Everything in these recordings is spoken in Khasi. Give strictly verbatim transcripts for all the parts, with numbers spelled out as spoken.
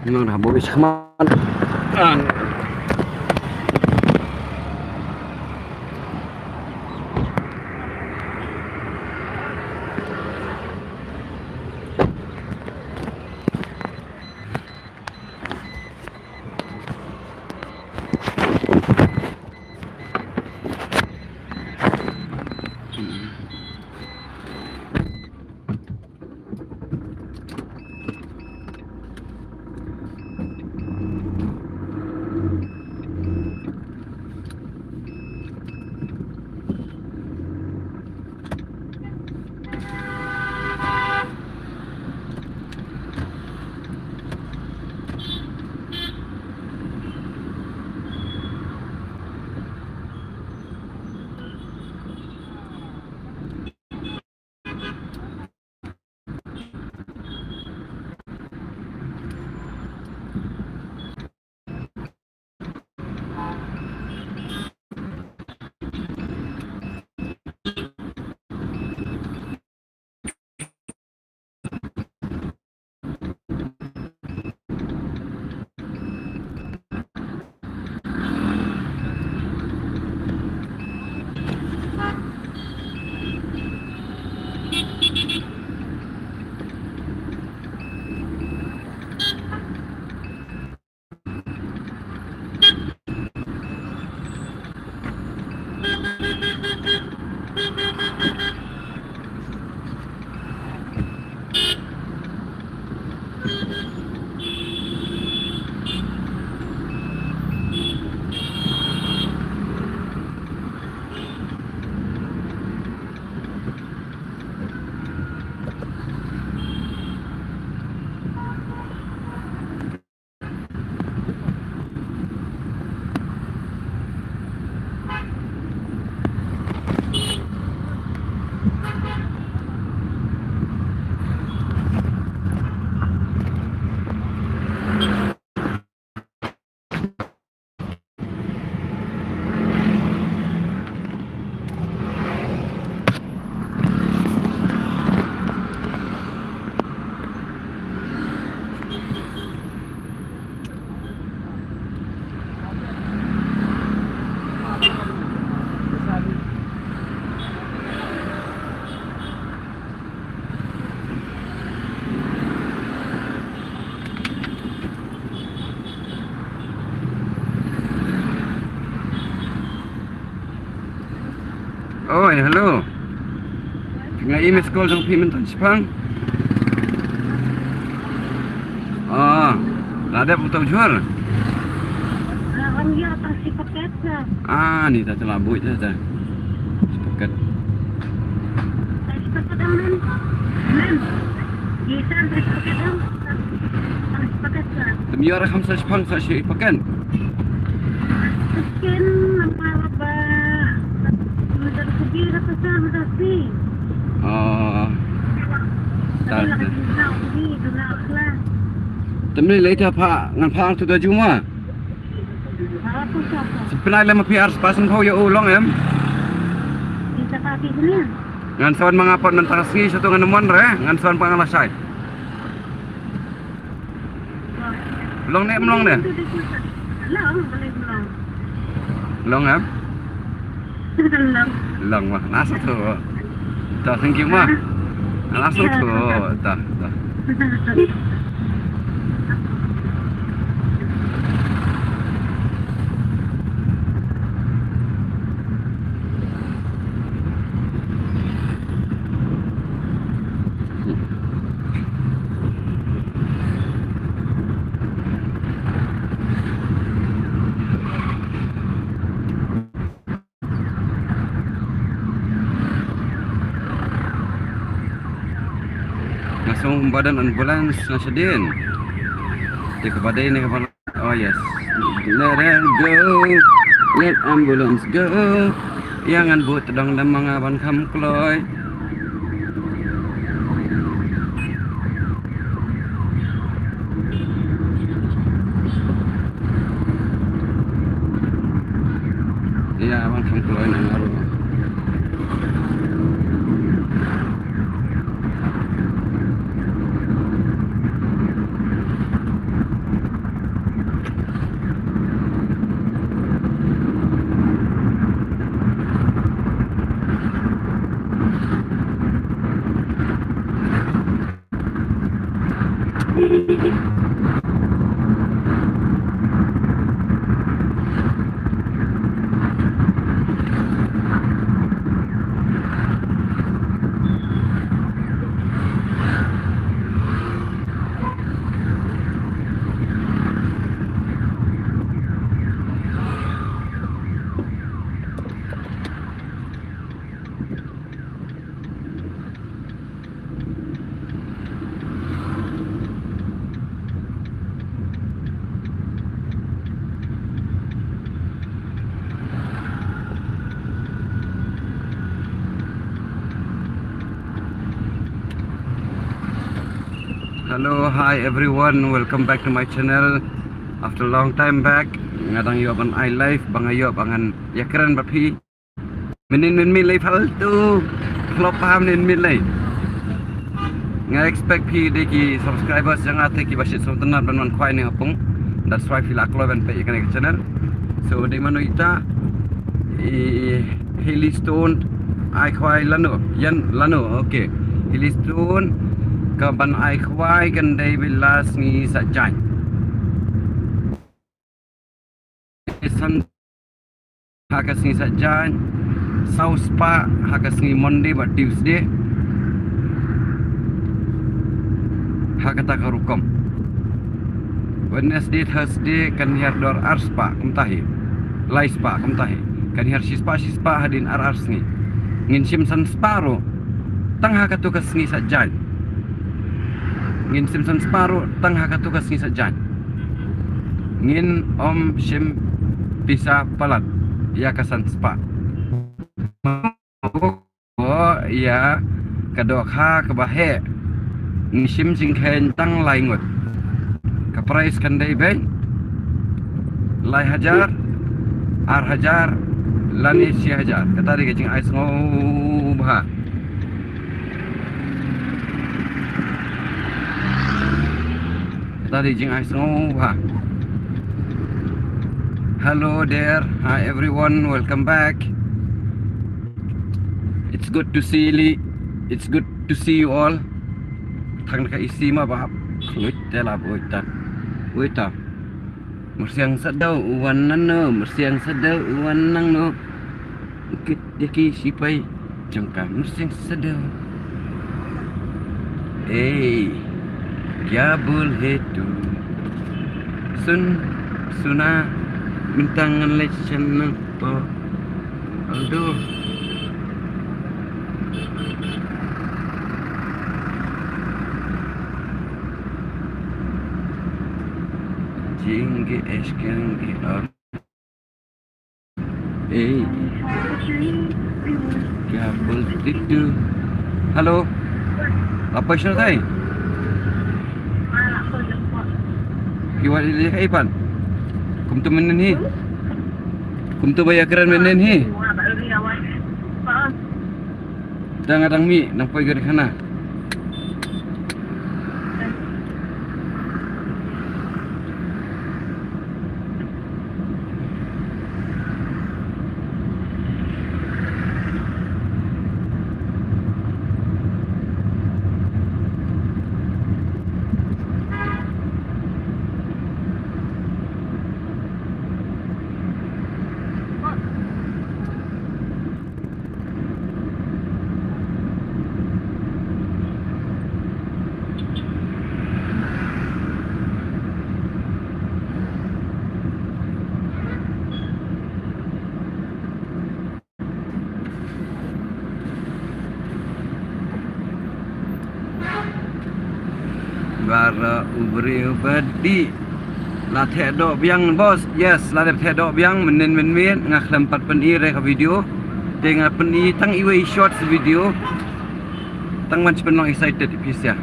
Nang dah bobis kemana? Oi, hello. Nga i miss call jong phi mynta shipang. Ah, la dep uto jhur. Ah, ni ta la buit ta. Paket. Paket am. Paket am. Paket am. Paket am. Tem ïoh ra kham sa shipang sa shi paket. Paket namar ba. Mudar kubi ra ta sa mudar si. Oh. Ta. Tapi lagi na kubi duna khla. Tem ni lai ta pha ngan pha tu da juma. Sa pynai lem ma phi ar spah san phew ïa u long em. Ngan sa wan ma nga pat mynta ka sngi sha tu ngan ym wan re, ngan sa wan pat nga lashai. Long ne em long ne? Long em? Long ma, nga sa tu. To, thank you ma. Nga sa tu. To, to. Nga sngew ba don ambulance na shadien. Te kaba dei ne kaba, oh yes. Let her go. Let ambulance go. Ïa ngan buh tdong da ma nga ban kham kloi. Ïa, ban kham kloi na nga ruh. Hello, hi everyone, welcome back to my channel. After a long time back, nga dang ïoh ban ai live, ba nga ïoh ba ngan ïakren bad phi. Mynnin mynmiet lei faltu. Klop paham mynnin mynmiet lei. Nga expect phi dei ki subscribers jong nga te kiba shait sngewtynnat ban wan khwai ne ha pung. That's why phi la kloi ban peit ïa kane ka channel. So dei mano ita i Hilly Stone ai khwai lano. Ïan lano. Okay. Hilly Stone ka ban ai khwai kan dei beit la sngi Saitjaiñ. San ha ka sngi Saitjaiñ, saw spah ha ka sngi Monday bad Tuesday. Ha kata ka rukom. Wednesday, Thursday kan hiar dor ar spah kumta hi. Lai spah kumta hi. Kan hiar shi spah, shi spah hadien ar ar sngi. Ngin shim san spah ruh tang ha katu ka sngi Saitjaiñ. Ngin shim san spah ruh tang ha katu ka sngi Saitjaiñ. Ngin ym shim pisa palat ïa ka san spah. Oh, ïa ka dohkha kaba heh. Ngin shim jingkheiñ tang lai ngut. Ka price kan dei beit lai hajar, ar hajar, lane shi hajar. Kata dei ka jingai sngewbha. Kata dei jingai sngewbha. Hello there. Hi everyone. Welcome back. It's good to see you. It's good to see you all. Thang ka isi ma ba hap. Wait, tela, wait, ta. Wait, ta. Myrsiang sadew u wan nano, myrsiang sadew u wan nangno. Kit dei ki sipai jong ka myrsiang sadew. Ei, kya bol he tu? Sun, suna, mintang ngan leit shan nang po. Aldo. Jing ge esken ge ar. Ei. Kya bolti tu? Hello. Apa isno tai? Ki wat ïaleh kai pan. Kumto mynnin hi. Kumto ba ïakren mynnin hi. Dang, dang mih, nang poi ka dkhana. Bara u briew ba dih. La theh doh biang, boss. Yes, la dep theh doh biang, mynnin mynmiet nga khlem pat pyni re ka video. Te nga pyni tang iwei i short video. Tang ban shu pynlong excited ïa phi sha.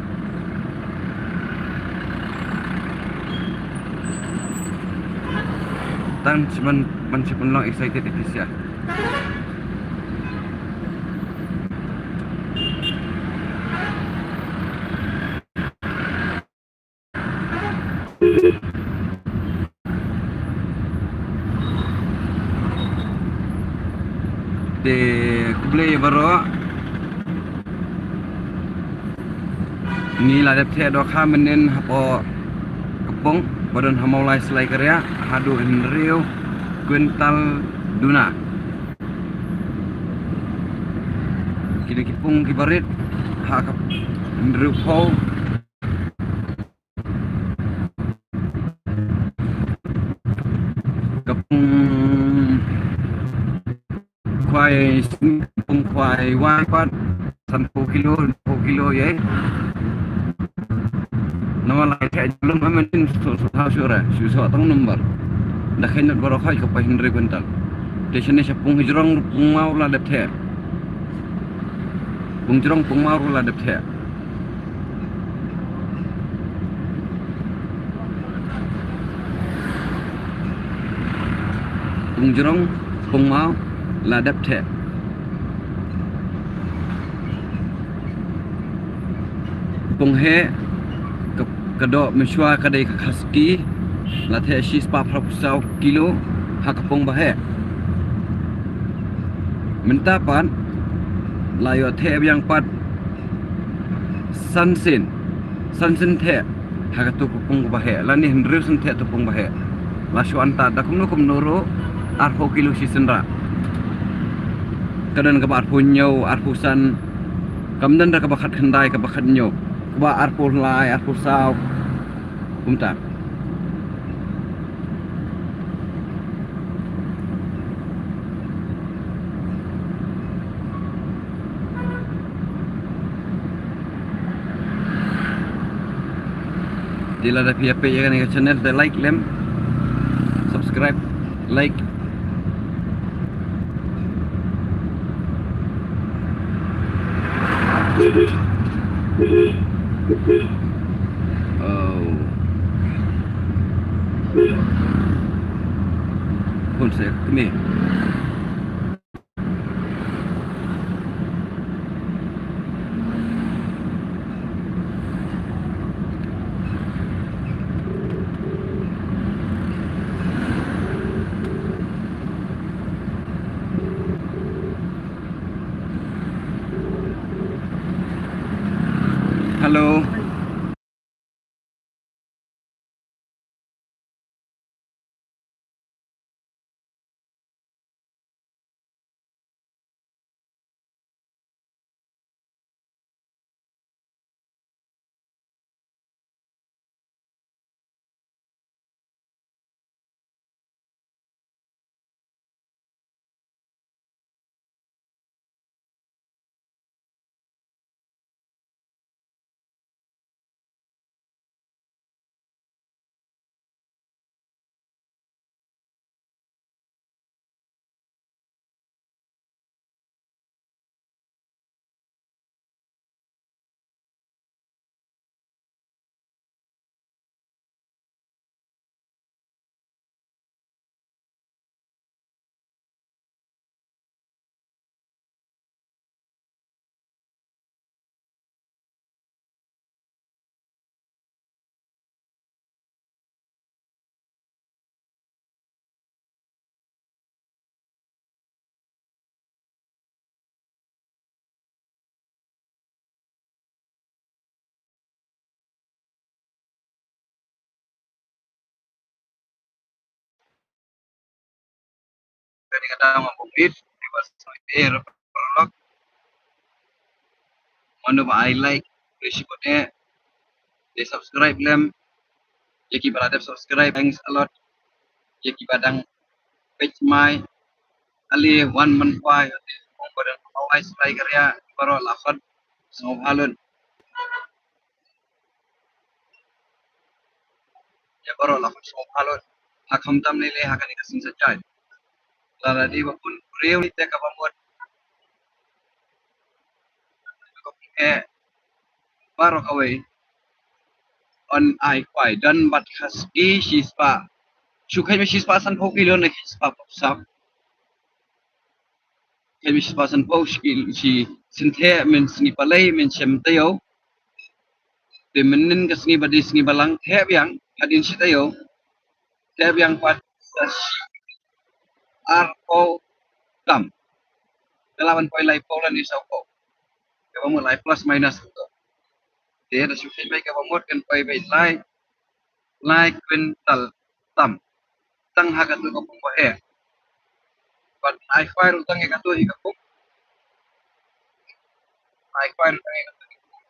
Tang shu ban, ban shu pynlong excited ïa phi sha. Te khublei baroh. Ngi la dep theh dohkha mynnin hapoh ka pung ba don ha Mawlai Slai Kariah haduh hynriew kwintal duna. Kine ki pung kiba rit ha ka hynriew phew. Ka pung khwai, pung khwai wai pat, sanphew kilo, phew kilo ïa. Namar la theh jlum, mynnin shu shu thaw shu re, shu shu tang number. Da kheiñ lut baroh khoit ka poi hynriew kwintal. Te shane sha pung hijrong pung maw la dep theh. Pung jrong pung maw la dep theh. Pung jrong pung maw la dep theh. Pung heh ka, ka doh mynshuwa ka dei ka Khasi, la theh shispah phraphew saw kilo ha ka pung ba heh. Mynta pat la ïoh theh biang pat san sien, san sien theh ha katu ka pung ba heh, lane hynriew sien theh tu pung ba heh. La shu antad da kumno kumno ruh arphew kilo shisien ra. Ka don kaba arphew hynñiew, arphew san, kam don da kaba khatkhyndai, kaba khathynñiew, kaba arphew lai, arphew saw. Kumta. Te lada phi ïa peit ïa kane ka channel te like lem, subscribe, like. Oh. Hun se kmi. Hello. Kane ka dang ma bumit, ni ba soi te rep rep. Mano ba ai like, please share te, te subscribe lem. Ïa ki ba la dep subscribe, thanks a lot. Ïa ki ba dang peit mai, ale wan man kwai, ong ba dang awai slai karya, baroh la khot, sngewbha lut. Ïa baroh la khot sngewbha lut. Ha khamtam lei lei ha kane ka sien sa jai. Lada dei ba bun briew ni te kaba mut. Ko eh baroh kawei. Yn ai kwai don bad Khasi shispah. Shu kheiñ shispah sanphew kilo ne shispah phew saw. Kheiñ shispah sanphew shi, shi sien theh, men sngi Palei, men shem taïew. Te mynnin ka sngi ba dei sngi Balang, theh biang hadien shi taïew. Theh biang pat sa shi arphew tam. Ka lah ban poi laiphew lane sawphew. Kaba mut lai plus minus tu. Te da shu kheiñ beit kaba mut kan poi beit lai, lai kwintal tam. Tang ha katu ka pung ba heh. Bad ai khwai ruh tang ïa katu hi ka pung. Ai khwai ruh tang ïa katu hi ka pung.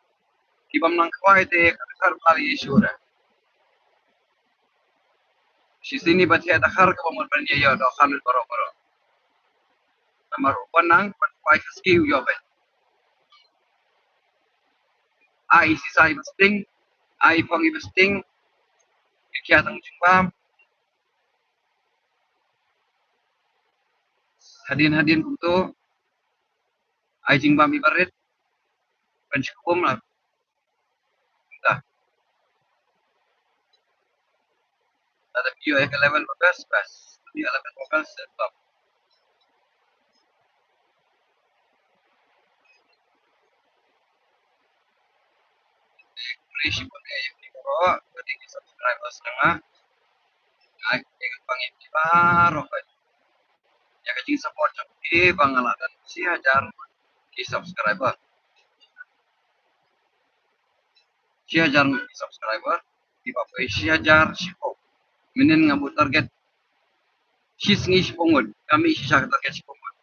Ki bym nang khwai te ka thar ba la ïa shu da. Shisien ba thiah da khar kaba mut ban ïa ïoh da khar lut baroh baroh. Namar u ban nang ban khwai ka ski u ïoh beit. Ai shisha iba sting, ai phong iba sting, ïa khia tang jingbam. Hadien hadien kumto, ai jingbam iba rit, ban shu kum la. Dah. Lada phi ïoh ïa ka level ba best, best. Phi ïoh level ba best, eh, top. Khublei shibun ïa phi baroh ba dang subscribe us na nga. Ai, ïa ka pang ïa phi baroh ba ïa ka jingsupport jong phi ba nga la don shi hajar ki subscriber. Shi hajar ngut ki subscriber, kiba poi shi hajar shiphew. Mynnin nga buh target shi sngi shiphew ngut, ka mih shisha ka target shiphew ngut.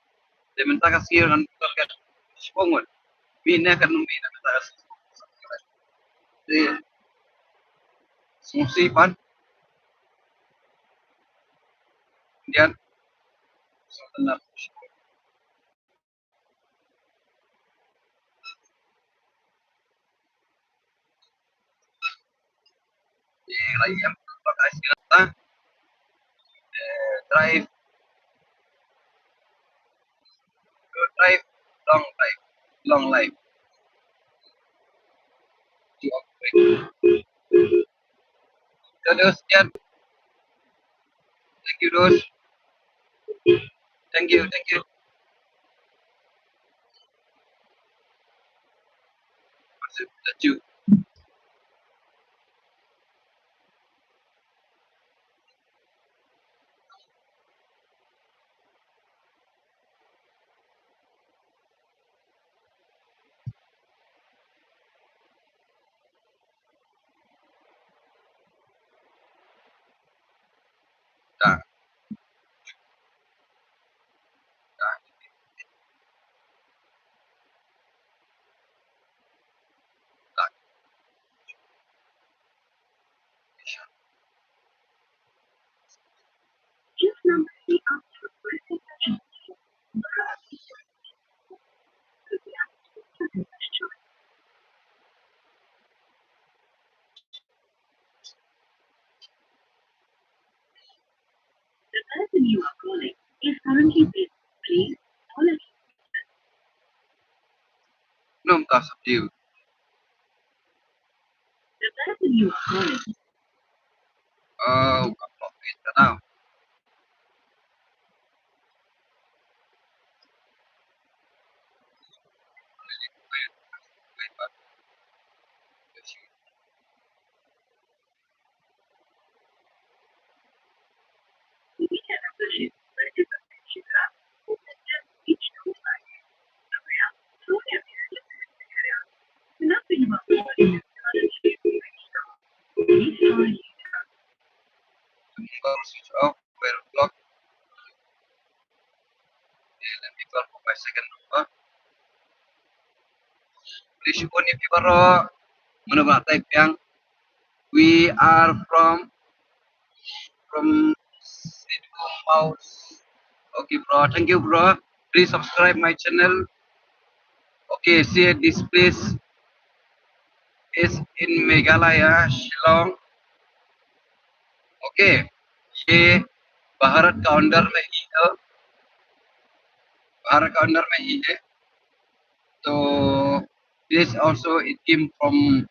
Te mynta ka sngi ngan buh target shiphew ngut. Mih ne kan mih ne mynta ka sngi. Te sngewsih pat. Kemudian, so, tenang. Drive. Drive. Long drive. Long life. Dos, Jan. Thank you, Dos. Thank you, thank you. Thank you. The person you are calling is currently busy. Please call again. Nom ta subdue. The person you are calling. Oh, ka pop it now. Let me call for my second number. Please, you only people, mano ba type yang. We are from, from Sidhu Mouse. Okay, bro. Thank you, bro. Please subscribe my channel. Okay, see this place is in Meghalaya, Shillong. Okay, ये भारत का अंदर में ही है, भारत का अंदर में ही है। तो this also it came from,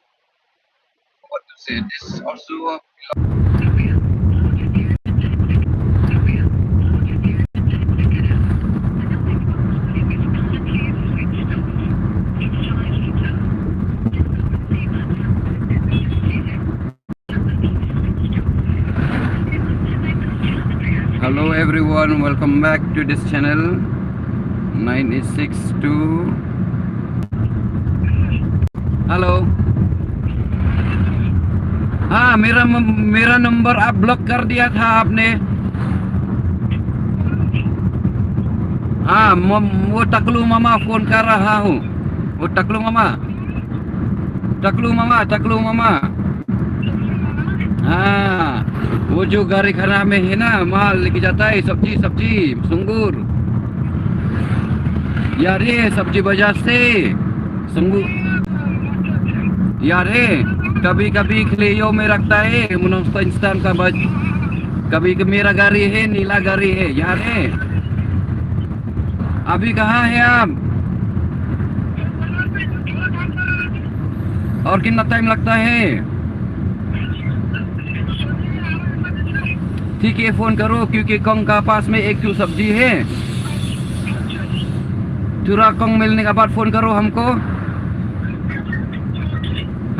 what to say, this also Hello everyone, welcome back to this channel. Nine eight six two. Hello. हाँ, मेरा म-, मेरा नंबर आप ब्लॉक कर दिया था आपने। हाँ, म-, वो टकलू मामा फोन कर रहा हूँ। वो टकलू मामा, टकलू मामा, टकलू मामा। हाँ, वो जो गाड़ी खड़ा में है ना, माल लेके जाता है, सब्जी, सब्जी, सुंगूर। यार, ये सब्जी बाजार से सुंगूर। यार, है, कभी-कभी खिलेयो में रखता है, मनोज इंस्टान का बज-, कभी क-, मेरा गाड़ी है, नीला गाड़ी है, यार, है। अभी कहाँ है आप? और कितना टाइम लगता है? ठीक है, फोन करो, क्योंकि कोंग का पास में एक ठो सब्जी है। थोड़ा कोंग मिलने के बाद फोन करो हमको।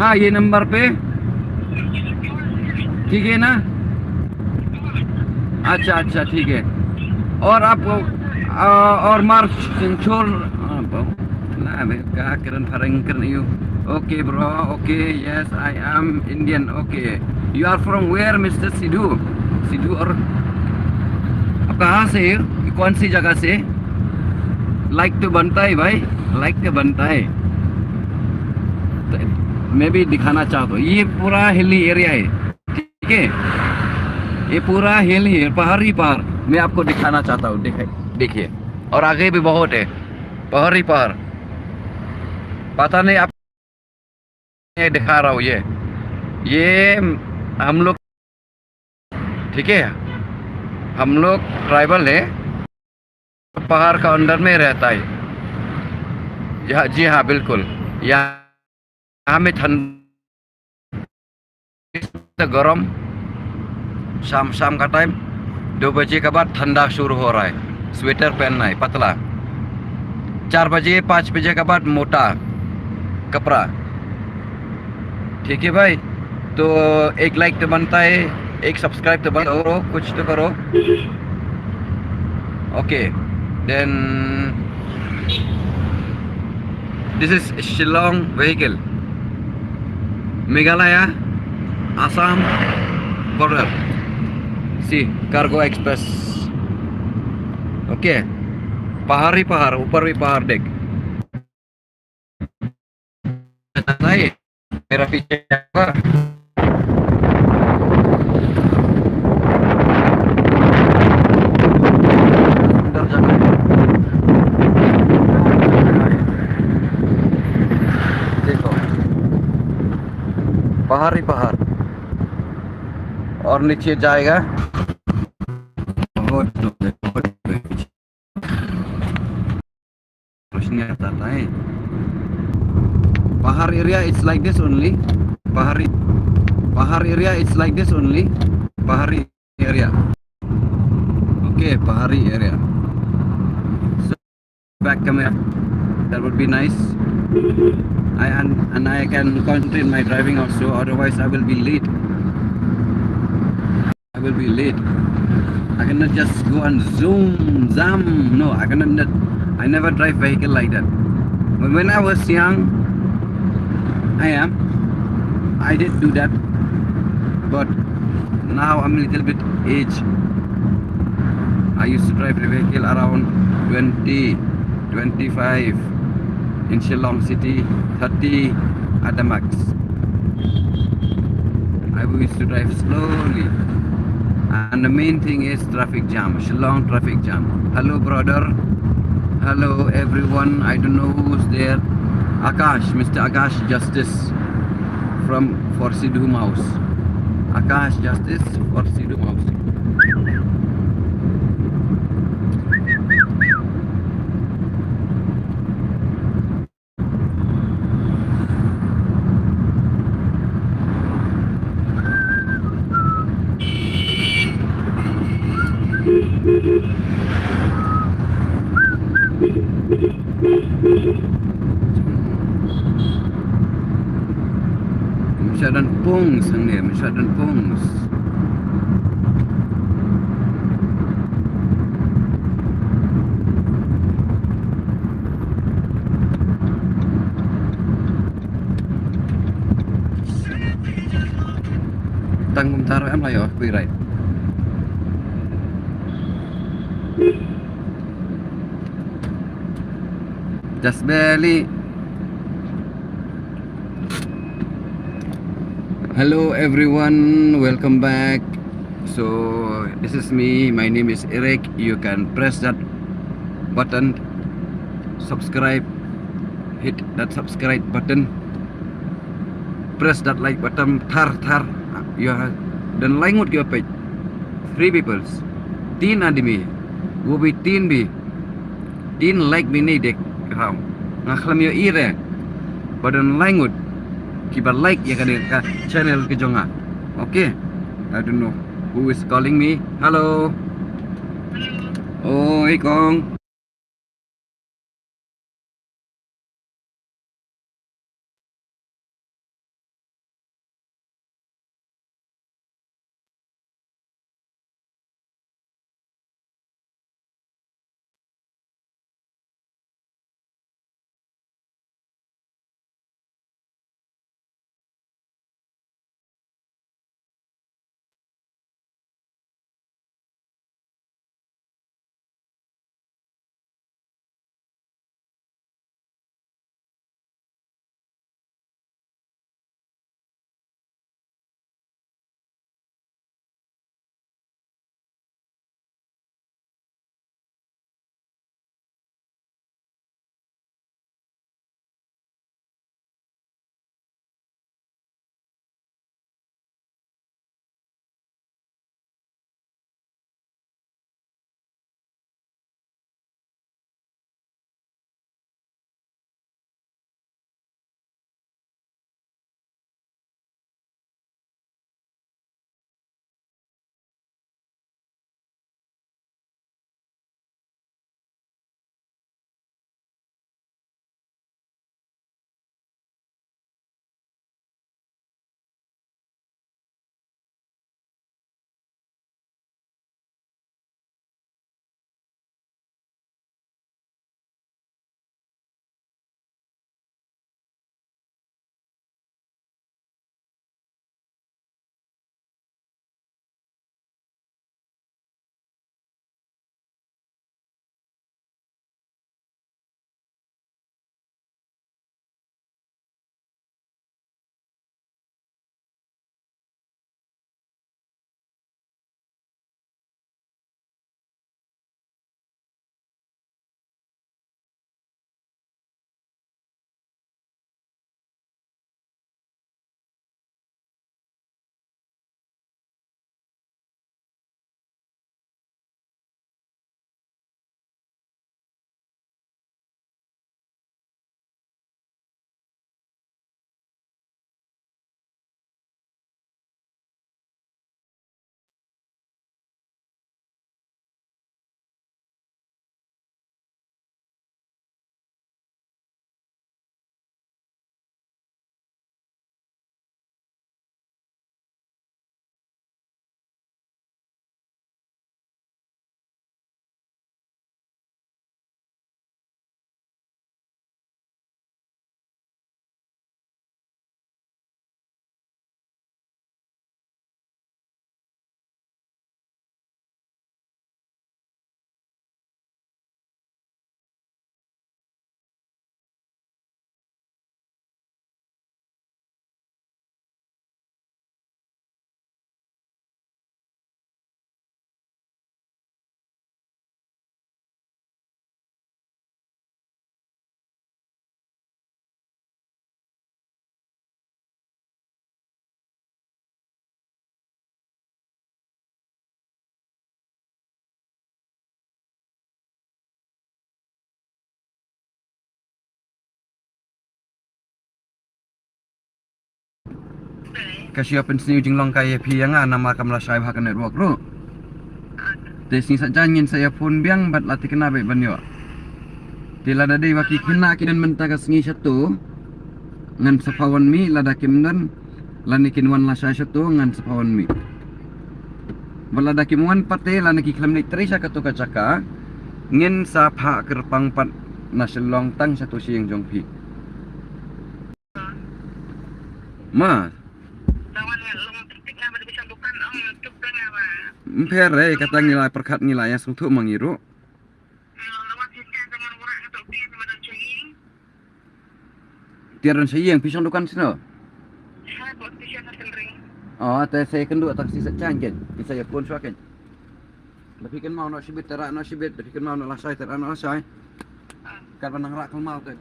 हाँ, ये नंबर पे। ठीक है ना? अच्छा, अच्छा, ठीक है। और आप, अ, और मार्च छोड़, अ, ना बे, का करण फरंग करण यू। Okay, bro. Okay, yes, I am Indian. Okay. You are from where, Mister Sidhu? Sidhu, और आप कहाँ से हो? कौन सी जगह से? लाइक तो बनता है भाई, लाइक तो बनता है। तो मैं भी दिखाना चाहता हूँ, ये पूरा हिली एरिया है, ठीक है? ये पूरा हिल ही है, पहाड़ ही पहाड़। मैं आपको दिखाना चाहता हूँ, देखिए, देखिए। और आगे भी बहुत है, पहाड़ ही पहाड़। पता नहीं आप, ये दिखा रहा हूँ, ये, ये हम लोग, ठीक है, हम लोग ट्राइबल है, पहाड़ का अंदर में रहता है। यहाँ, जी हाँ, बिल्कुल। यहाँ, यहाँ में ठंड, गर्म, शाम, शाम का टाइम दो बजे के बाद ठंडा शुरू हो रहा है। स्वेटर पहनना है, पतला। चार बजे, पाँच बजे के बाद मोटा कपड़ा। ठीक है भाई, तो एक लाइक तो बनता है, एक सब्सक्राइब तो बन-, करो, कुछ तो करो। Okay, then this is Shillong vehicle, Meghalaya, Assam border. See, cargo express. Okay, पहाड़ ही पहाड़, ऊपर भी पहाड़ देख। नहीं, मेरा पीछे होगा। अंदर जाके देखो, पहाड़ ही पहाड़, और नीचे जाएगा बहुत, बहुत। रोशनी आता है। पहाड़ area, it's like this only. पहाड़ी, पहाड़ area, it's like this only. पहाड़ी area. Okay, पहाड़ी area. So, back camera. That would be nice. I, and, and I can concentrate my driving also, otherwise I will be late. I will be late. I cannot just go and zoom, zam. No, I cannot. Not, I never drive vehicle like that. But when I was young, I am. I did do that. But now I'm a little bit age. I used to drive the vehicle around twenty, twenty-five in Shillong city, thirty at the max. I used to drive slowly. And the main thing is traffic jam, Shillong traffic jam. Hello, brother. Hello, everyone. I don't know who's there. Akash, Mister Akash Justice from, for Sidhu Mouse. Akash Justice for Sidhu Mouse. Mynshwa don pung, sangeh, mynshwa don pung. Tang kumta ruh em la ïoh copyright. Just barely. Hello everyone, welcome back. So this is me. My name is Eric. You can press that button, subscribe, hit that subscribe button, press that like button. Thar thar. Ïa don lai ngut kiba peit. Three peoples. Tin admi. Ubi tin bi. Tin like bini dek raw. Nga khlem ïohi re ba don lai ngut kiba like ïa kane ka channel ka jong nga. Okay. I don't know who is calling me. Hello. Oi kong. Ka shu pynsniew jinglong ka ïa phi ïa nga namar kam lashai bha ka network ruh. Te sngi Saitjaiñ ngin sa ïa phone biang bad la thikna beit ban ïoh. Te lada dei ba ki khynnah ki don mynta ka sngi shato ngan sa phah wan mih, lada kim don lane kin wan lashai shato ngan sa phah wan mih. Bad lada kim wan pat te lane ki khlem leit trei sha kato ka jaka ngin sa phah kyrpang pat na Shillong tang shato sha ïing jong phi. Ma. Ym pher re, kata ngi la pyrkhat, ngi la ïa sngewthuh ma ngi ruh. Tiar don sha ïing, phi shong dukan shano? Oh, te sa kynduh tang shi sa jan ken. Phi sa ïa phone shwa ken. Da phi kynmaw noh shibit te rah noh shibit, da phi kynmaw noh lashai te rah noh lashai. Katba nang rah kynmaw te.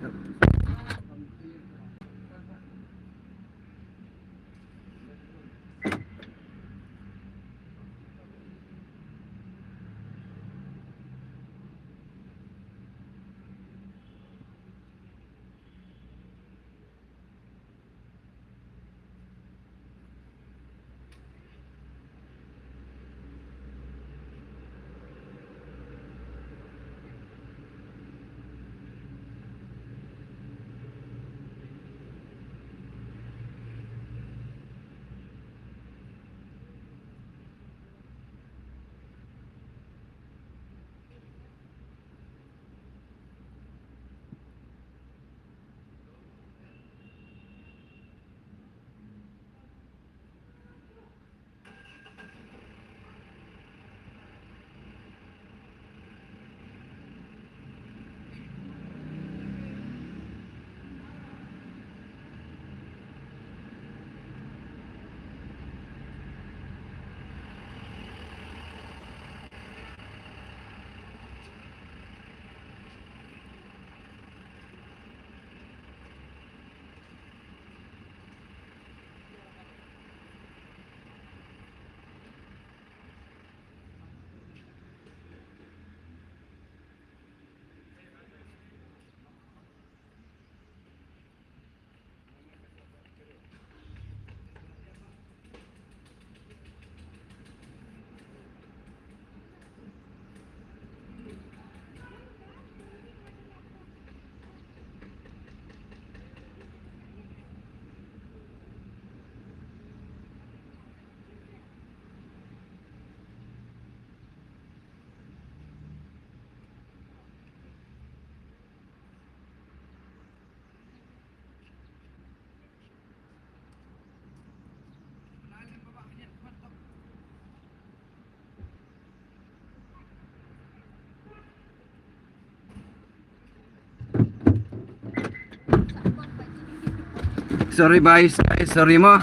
Sorry, guys, sorry mo.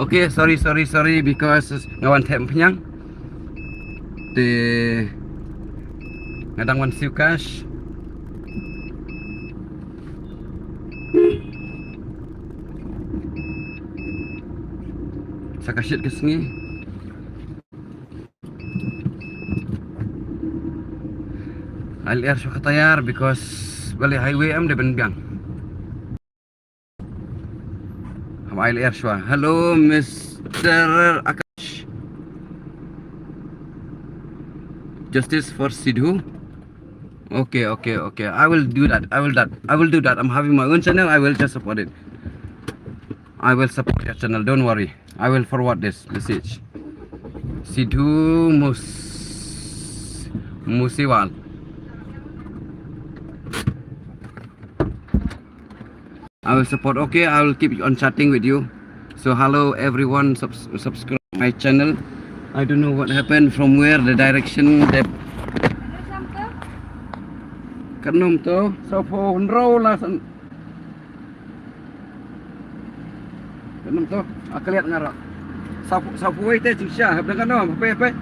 Okay, sorry, sorry, sorry, because nga wan thep phniang. Te nga dang wan siew cash. Sa ka shit ka sngi. Ai lyer shuwa ka tayar because balei highway em dei ban biang. Hap ai lyer shuwa. Hello, Mister Akash. Justice for Sidhu. Okay, okay, okay. I will do that. I will that. I will do that. I'm having my own channel. I will just support it. I will support your channel. Don't worry. I will forward this message. Sidhu Mus Musiwal. I will support. Okay, I will keep on chatting with you. So hello everyone, subs subscribe my channel. I don't know what happened, from where the direction that. Katno to, saw phew hynriew la san. Katno to, a kaliat nga ruh. Saw, saw phew wei te jingshisha, hap dang katno, hap, hap.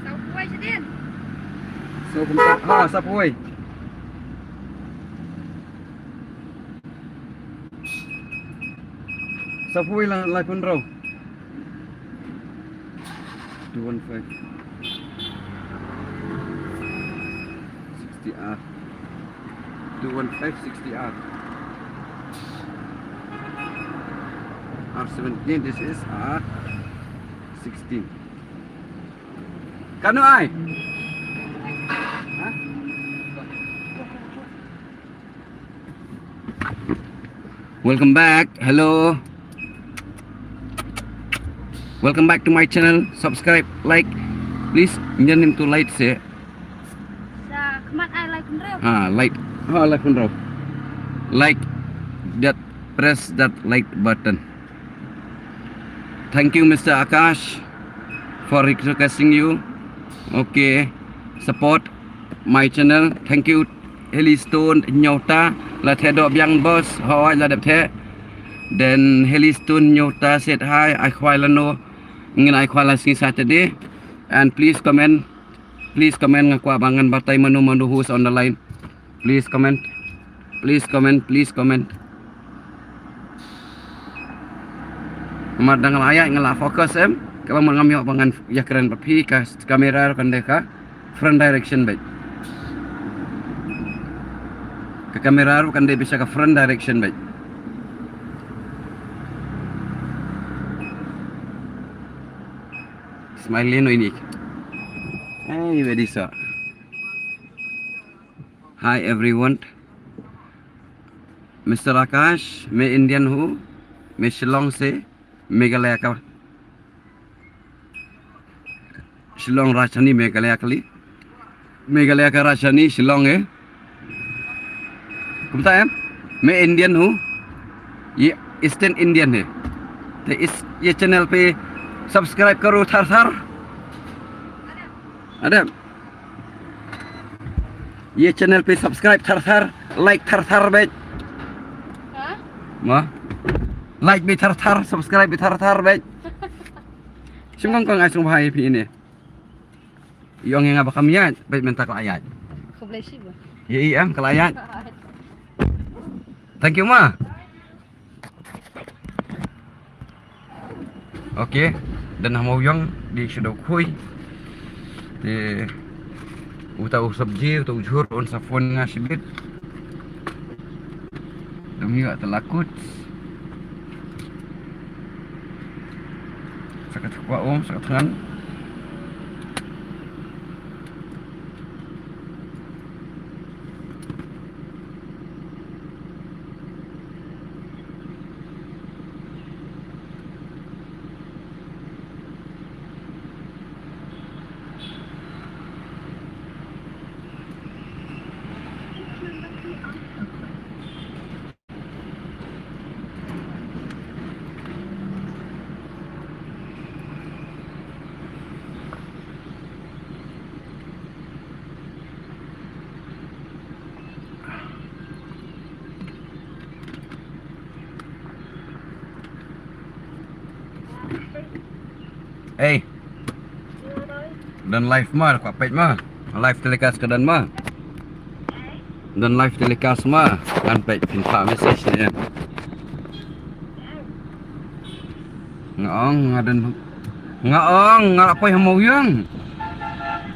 Saw phew wei shadien. Saw phew, ha, saw phew wei. Saw phew wei la, la phew hynriew. Two one five. Sixty R. Two one five sixty R. R seventeen, this is R sixteen. Katno ai? Hah? Welcome back. Hello. Welcome back to my channel. Subscribe, like. Please, ngan nim tu like se. Sa khmat ai like hynriew. Ha, like. Ha, like hynriew. Like that, press that like button. Thank you, Mister Akash, for requesting you. Okay, support my channel. Thank you. Helistone Nyota, la theh doh biang boss, hoi la dep theh. Then Helistone Nyota said hi, ai khwai lano, ngin ai khwai la sngi Saturday. And please comment, please comment, nga kwah ba ngan batai mano mano who's on the line. Please comment. Please comment, please comment. Namar da nga la ïaid nga la focus em. Kaba mar ngam ïoh ba ngan ïakren bad phi, ka kamera ruh kan dei ka front direction beit. Ka kamera ruh kan dei beit sha ka front direction beit. Smile no ini. Hey, very sa. Hi everyone. Mister Akash, मैं इंडियन हूँ, मैं शिलोंग से, मेघालय का, शिलोंग राजधानी मेघालय के लिए, मेघालय का राजधानी शिलोंग है। घूमता है, मैं इंडियन हूँ, ये ईस्टर्न इंडियन है। तो इस, ये चैनल पे सब्सक्राइब करो थर थर। अरे, ये चैनल पे सब्सक्राइब थर थर, लाइक थर थर beit. Ha? Ma? Like beit thar thar, subscribe beit thar thar beit. Shim kong kong ai sngewbha ïa phi ne. Ïong ïa nga ba kam ïaid, beit mynta ka la ïaid. Khublei shibun. Ïa i em ka la ïaid. Thank you ma. Okay, don ha Mawïong, dei sha Dawkhui. Te uta u sabji, uta u jhur un sa phone nga shibit. Dang ïoh te la kut. Sa ka tkhwa um, sa ka thngan. Ei. Don live ma, kwah peit ma. Live telecast ka don ma. Don live telecast ma. Kan peit phin phah message ne. Nga ong nga don, nga ong nga la poi ha Mawïong.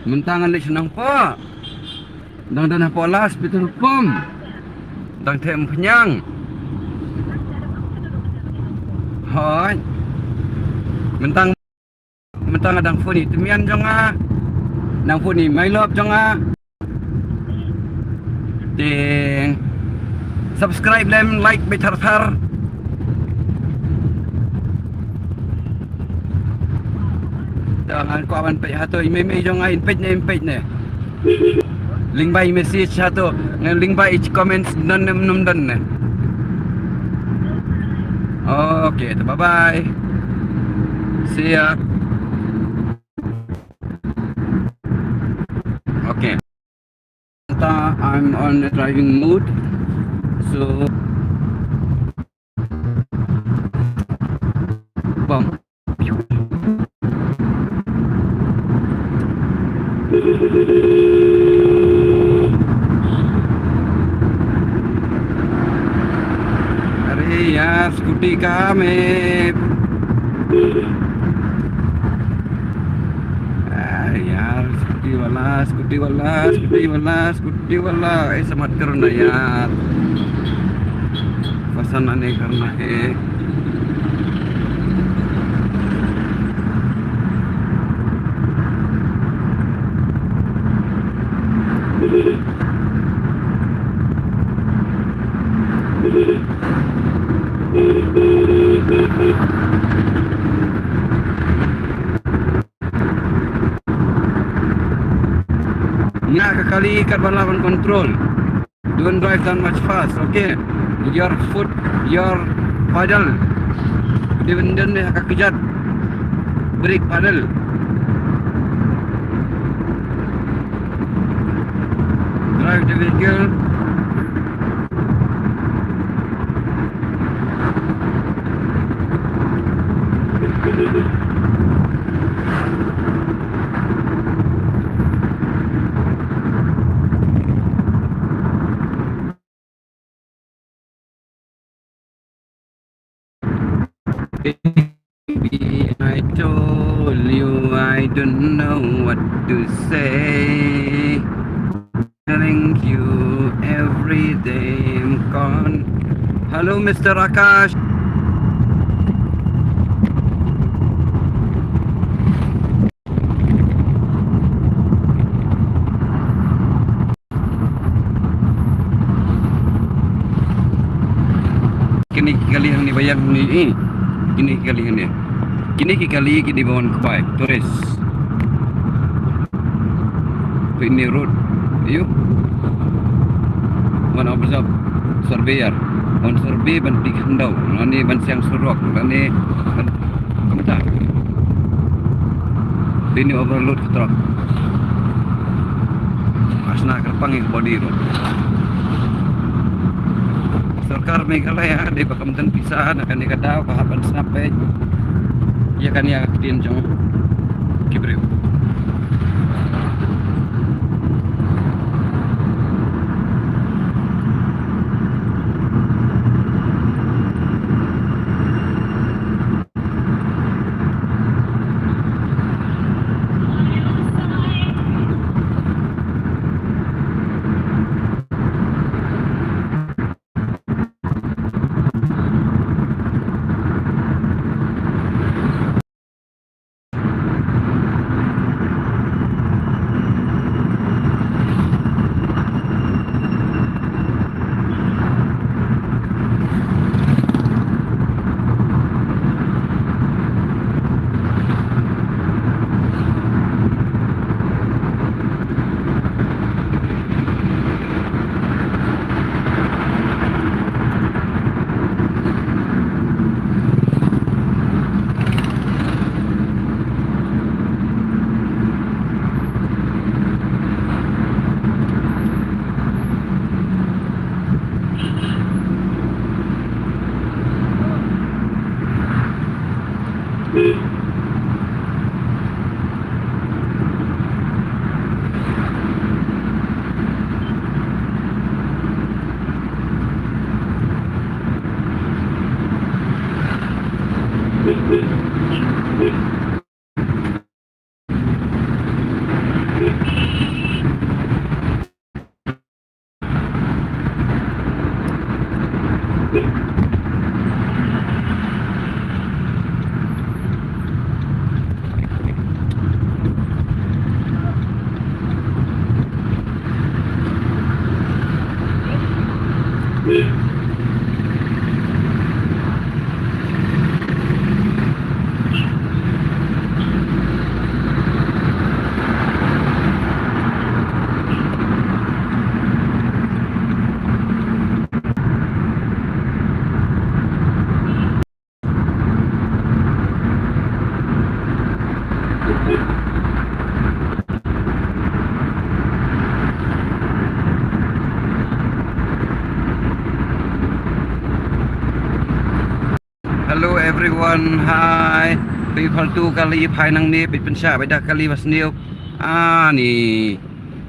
Mynta ngan leit sha Nongpoh. Dang don hapoh last petrol pump. Dang them pynïang. Hoi. Mynta, mynta nga dang phone ïa i tymmen jong nga. Dang phone ïa i Mailop jong nga. Te subscribe lem, like beit thar thar. Te ngan kwah ban peit hato i mei mei jong nga in peit ne, in peit ne. Lyngba i message hato, ngan lyngba i comments don ne, ym don ne. Okay, te bye bye. See ya. Okay. I'm on a driving mode. So, bam. अरे यार, स्कूटी कहाँ में? अरे यार, स्कूटी वाला, स्कूटी वाला, स्कूटी वाला, स्कूटी वाला, ऐसा मत करो ना यार। फंसाना नहीं करना है। Nga ka kali kat ba lah ban control. Don't drive that much fast, okay? Your foot, your pedal. Dei ban don dei ha ka kjat. Brake pedal. Drive the vehicle. Baby, I told you I don't know what to say. Telling you every day I'm gone. Hello, Mister Akash. Kine ki kali hangne ba ïeng hangne, eh. Kine ki kali hangne. Kine ki kali kine ba wan kbai, tourist. Pynne road. Ïoh. Wan observe surveyor. Wan survey ban pynkhyndew. Lane ban siang surok. Lane ban Kumta. Dei ni overload ka truck. Asna kyrpang ïa ka body ruh. Sorkar Meghalaya dei ba kam don pisa na kane ka daw ka hap ban sngap peit ïa kane ka ktien jong ki briew. Hello everyone, hi. Phi faltu kali phai nangne, phi pynshah bad da kali ba sniew. Ani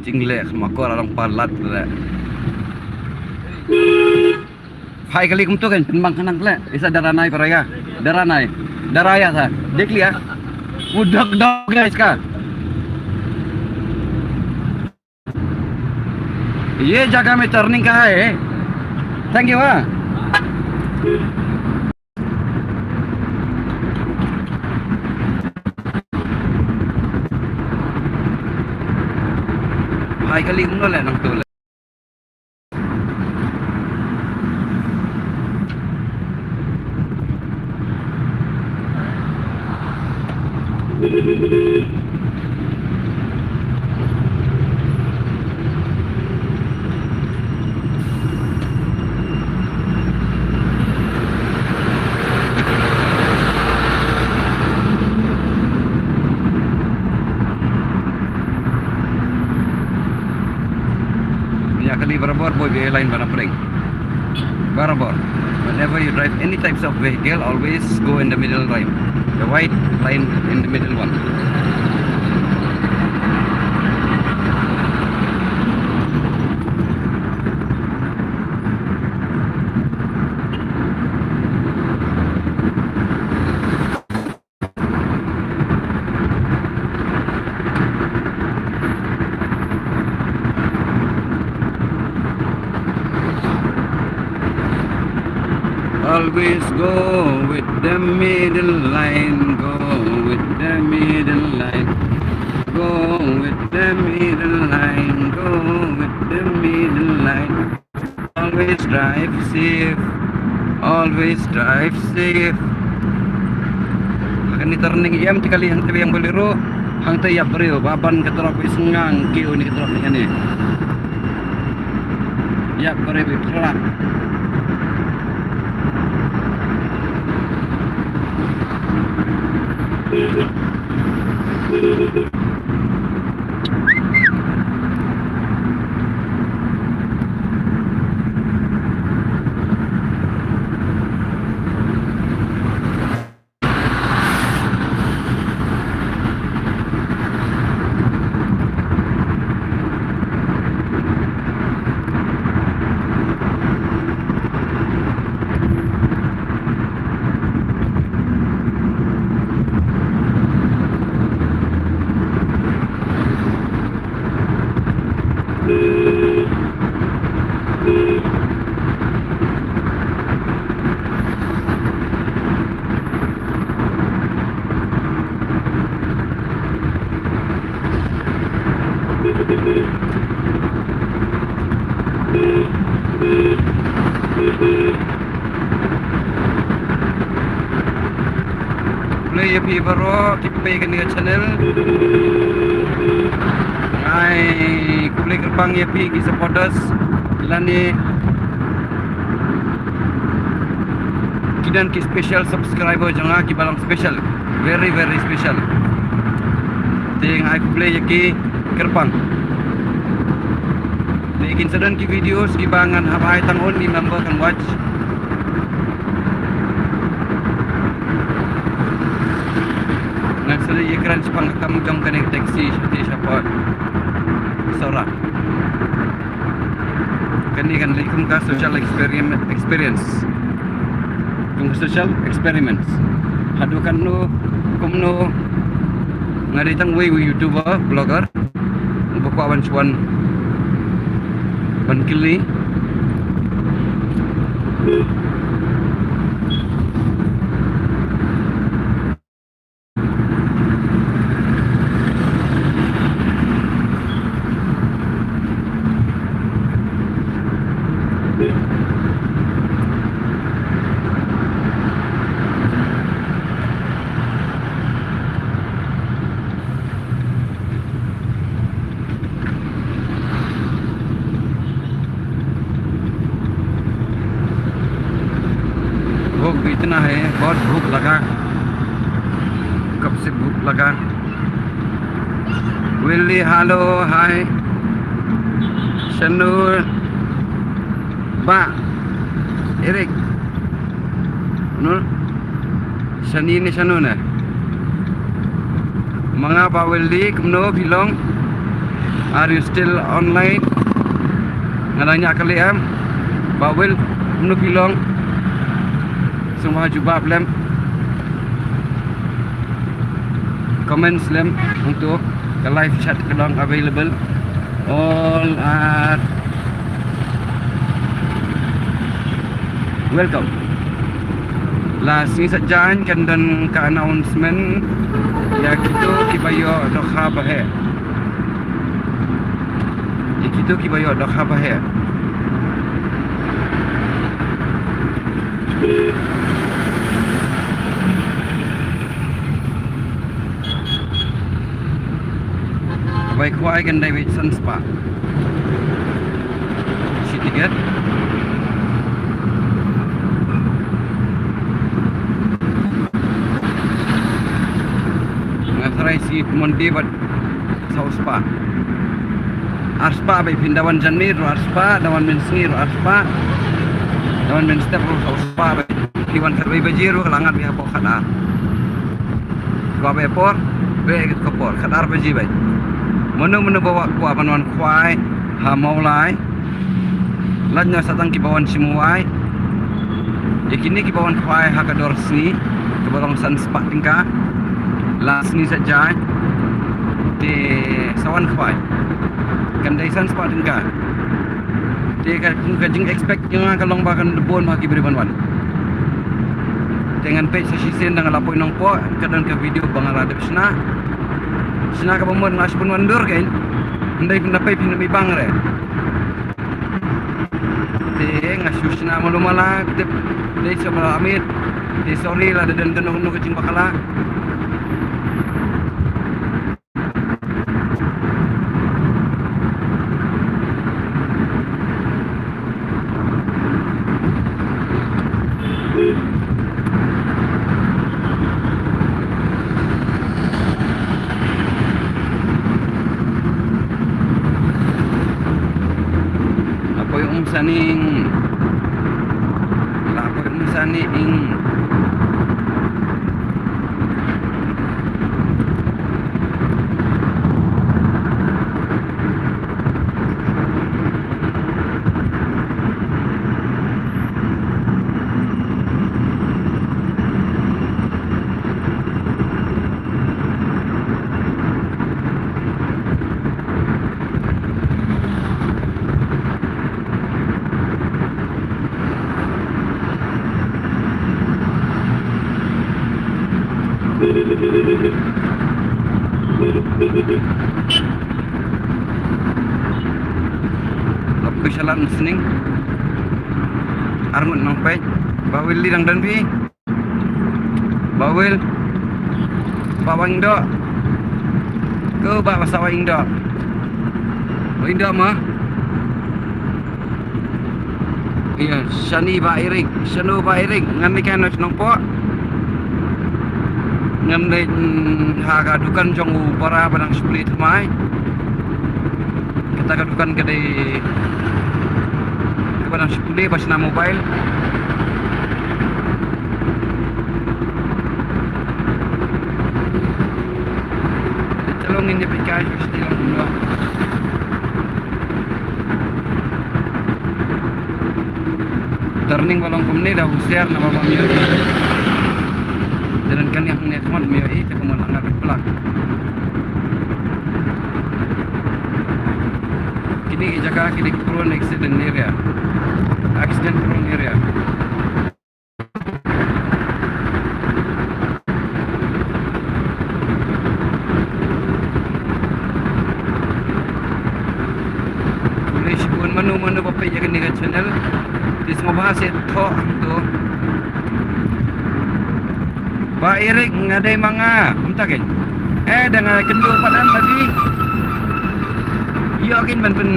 jingleh kham akor along palat leh. Phai kali kumtu kan pynbang khnang leh. Isa daranai paraya. Daranai. Daraya sa. Dekh liya. Udak dok guys ka. ये जगह में टर्निंग कहाँ है? Thank you, हाँ। Hai kali kumno leh nangtu leh. Barabor boi be line ba na pdeng. Barabor. Whenever you drive any types of vehicle, always go in the middle line. The white line in the middle one. Always go with the middle line, go with the middle line, go with the middle line, go with the middle line. Always drive safe, always drive safe. Kane turning em te kali hangta biang Bolero, hangta ïap briew, ba ban ka trok i sngang kiew ne ka trok ne kane. Ïap briew i prak. Khublei ïa phi baroh ki peit kane ka channel. Ai, khublei kyrpang ïa phi ki supporters lane ki don ki special subscriber jong nga kiba long special, very very special. Te nga ai khublei ïa ki kyrpang. Te kin sa don ki videos kiba ngan hap ai tang un i member kan watch. Ngan sa ïakren shaphang ka kam jong kane ka taxi sha te sha port Sohra. Kane kan leh kum ka social experiment, experience. Kum ka social experiments. Haduh katno kumno nga dei tang wei u YouTuber, blogger. Ba kwah ban shuwa ban kylli. भूख भी इतना है, बहुत भूख लगा, कब से भूख लगा। Willy, hello, hi. Shanur, Bah, Eric, no? Shani ne shano ne? Ma nga Bah Willy, kumno phi long? Are you still online? Nga dang ñiah kali em. Bah Will, kumno phi long? Sngewbha jubab lem. Comments lem hangto, ka live chat ka long available. All are welcome. La sngi Saitjaiñ kan don ka announcement ïa kito kiba ïoh dohkha ba heh. Ïa kito kiba ïoh dohkha ba heh. Bai kwai kan dei wei san spah shi tiket. Nga tharai shi Monday bad saw spah. Arspah beit, phin da wan janmiet ruh arspah, da wan mynsngi ruh arspah, da wan mynstep ruh arspah beit. Phi wan khatwei baje ruh la ngat beit hapoh khatar. Kwah beit por, beit ka por khatar baje beit. Mano mano ba kwah ban wan khwai ha Mawlai, lait noh sa tang kiba wan sha Mawlai. Ïa kine kiba wan khwai ha ka dor sngi kaba long san spah tyngka la sngi sa jai. Te sa wan khwai, kan dei san spah tyngka. Te ka, ka jing expect jong nga ka long ba kan bun ma ki briew ban wan. Te ngan peit sa shisien da nga la poi Nongpoh, ka don ka video ba nga la dep shna. Shna kaba mut nga shu pynwan dur kein. Ndai pynda peit phin ym i bang re. Te nga shu shna malu mala, tip dei sa mala amit. Te sorry la da don kano kano ka jingbakla. Apoy um saning. Apoy um saning. Lapu shalan sning. Arngut nong peit. Bawil li dang dan pi. Bawil. Ba wang do. Ko ba masa wang do. Wang do ma. Iya, shani ba Erik, shanu ba Erik, ngan ni kan nong po. Ngan ni, mm, ha ka dukan jong u para ba dang split mai. Kata ka dukan ka dei kaba dang shu pule ba shna mobile. Te long ngin ïa peit kai shu sdei long kumno. Turning ba long kumne da husiar naba bym ïohi. Te nang kane hangne khmat ym ïohi te kumno la ngat plak. Kine ki jaka kine ki prone accident area. Accident prone area. Pule shibun mano mano ba peit ïa kane ka channel. Te sngewbha sa thoh hangto. Ba Erik nga dei ma nga, kumta kein. Eh, da nga kynduh pat lagi. Ïoh kein ban pyn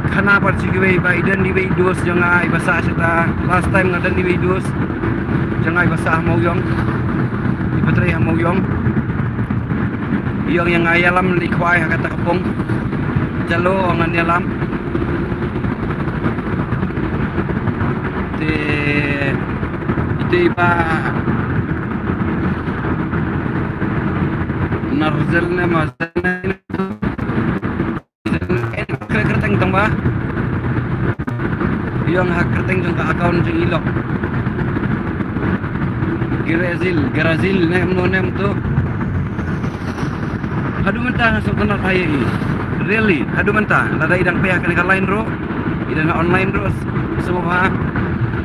khana pat sha kiwei ba i don iwei i dost jong nga iba sah shata. Last time nga don iwei i dost jong nga iba sah ha Mawïong. Iba trei ha Mawïong. I ong ïa nga ïalam lei khwai ha kata ka pung. Jalo ong ngan ïalam. Te ite ba Narzel ne ma kyrteng tang ba. I ong ha kyrteng jong ka account jong i lok. Grazil, Grazil ne em no ne em to. Haduh mynta nga sngewtynnat ïa i. Really, haduh mynta. Lada i dang pei ha kane ka line ruh, i dang online ruh, sngewbha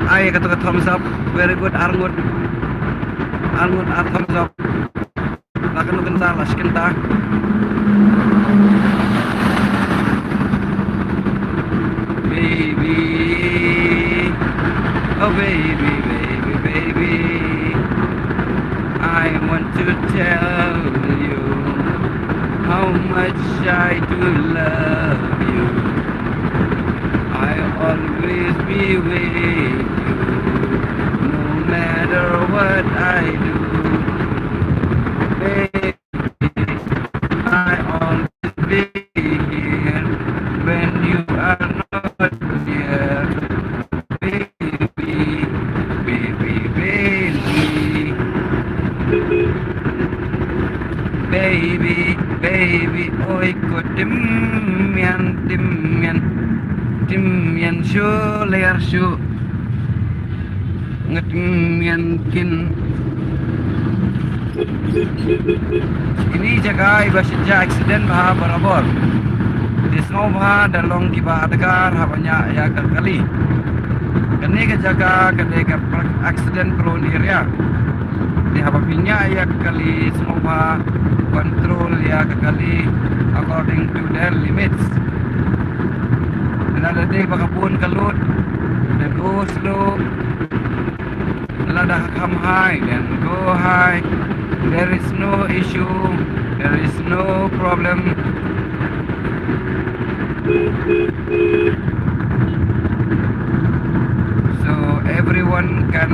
ai kata ka thumbs up. Very good, arngut. Arngut ar thumbs up. La kano kynta la shi kynta. Baby, oh baby, baby, baby, I want to tell you how much I do love you. I always be with you, no matter what I do. Baby, Tymmen, tymmen, tymmen shuh ler shuh. Nga tymmen kin. Kine ki jaka iba shet jia accident bha barabor. Te sngewbha da long kiba adkar haba ñiah ïa ka kali. Kane ka jaka ka dei ka pra-, accident prone area. Te haba phi ñiah ïa ka kali sngewbha control ïa ka kali according to their limits. Lada dei ba ka bun ka lut, then go slow. Lada kham high, then go high. There is no issue. There is no problem. So everyone can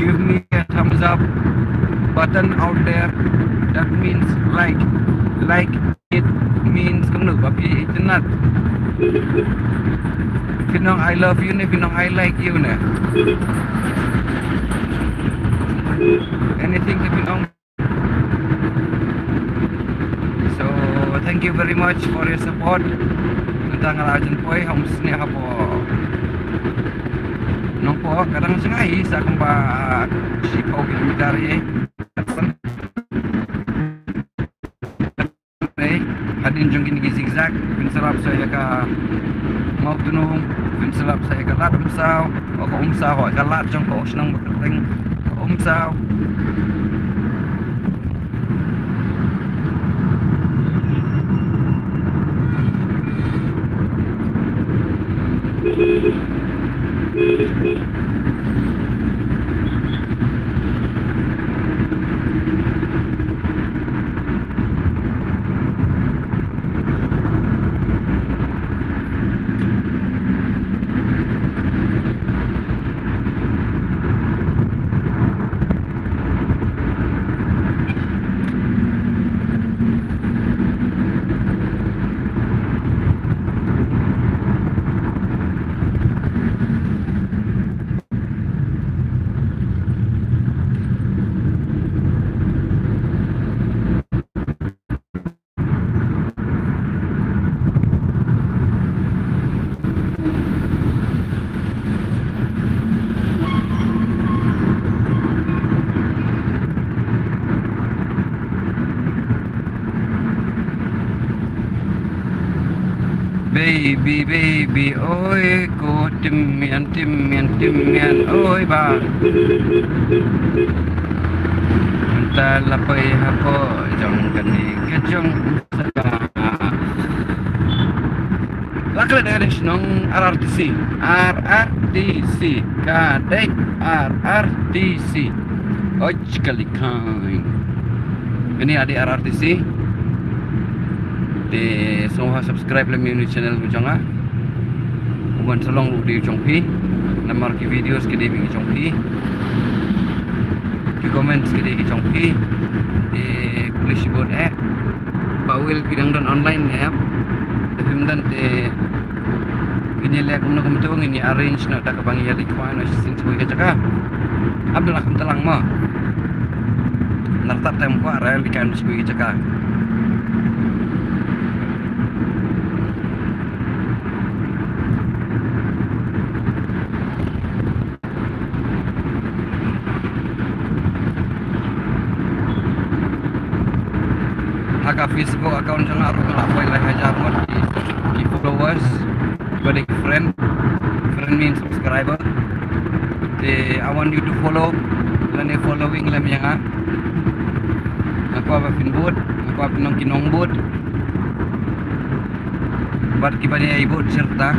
give me a thumbs up button out there. That means like, like it means kumno ba phi itynnad. Phin ong I love you ne, phin ong I like you ne. Anything te phin ong. So, thank you very much for your support. Nangta nga la jan poi, ha um snieh hapoh Nongpoh, ka dang jngai sa kumba shiphew kilometer hi. Hadien jong kine ki zigzag, phin sylap sa ïa ka Mawtnum, phin sylap sa ïa ka Lad Umsaw, o ka Umsaw, ka lad jong ka shnong ba kyrteng ka Umsaw. Baby, baby, oi ko tymmen, tymmen, tymmen, oi ba. Mynta la poi hapoh jong kane ka jong Saba. La klet da ka shnong R R T C, R R T C, ka dei R R T C. Oj kali kai. Kane ka dei R R T C. Te sngewbha subscribe lem ïa une u channel jong nga. Kumban sa long u dei u jong phi. Namar ki videos ki dei ki jong phi. Ki comments ki dei ki jong phi. Te khublei shibun eh. Bah Will phi dang don online ne em? Te phim don te ngin ïa leh kumno kumto, ngin ïa arrange noh da kaba ngi ïa leit kwai noh shisien sha kawei ka jaka. Ap da la kham tlang mo. Nar tat tem kwah ra leit kwai noh sha kawei ka jaka. Ha ka Facebook account jong nga ruh nga la poi lai hajar ngut ki, ki followers. Kiba dei ki friend. Friend means subscriber. Te I want you to follow. Lane following lem ïa nga. Nga kwah ba phin bud, nga kwah phin long ki nongbud. Bad kiba dei ai bud sirta.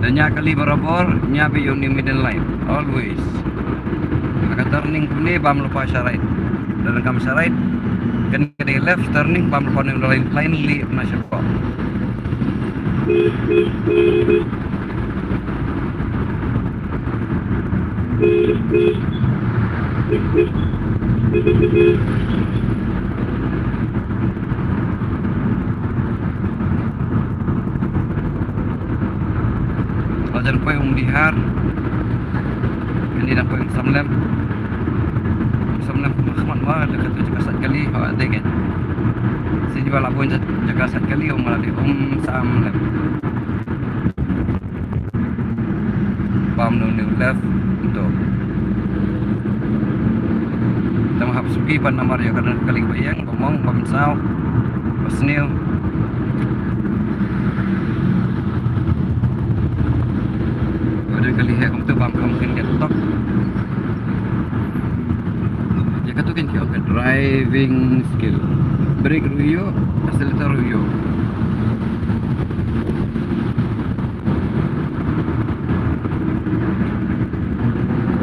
Ñiah kali barabor, ñiah beit ïa une u middle line. Always. Ha ka turning kumne bam lypa sha right. Lada kam sha right, kane ka dei left, turning bam lypa une u line, line lieh na shapoh. Ba jan poi um Bihar. Ini dang poi um Samlem. Um Samlem khmat ma da katu jaka sait kali ha dei kan. Sini ba la poi jaka sait kali um la dei um Samlem. Bam no new left to. Tang hap suki pan namar ïa ka dang kali ba ïeng. Bamong, bamsaw, basniew. Ba dang kali heh kumtu bam kum kin get tok. Ïa katu kin ki ong ka driving skill. Brake ruh ïoh, accelerator ruh ïoh.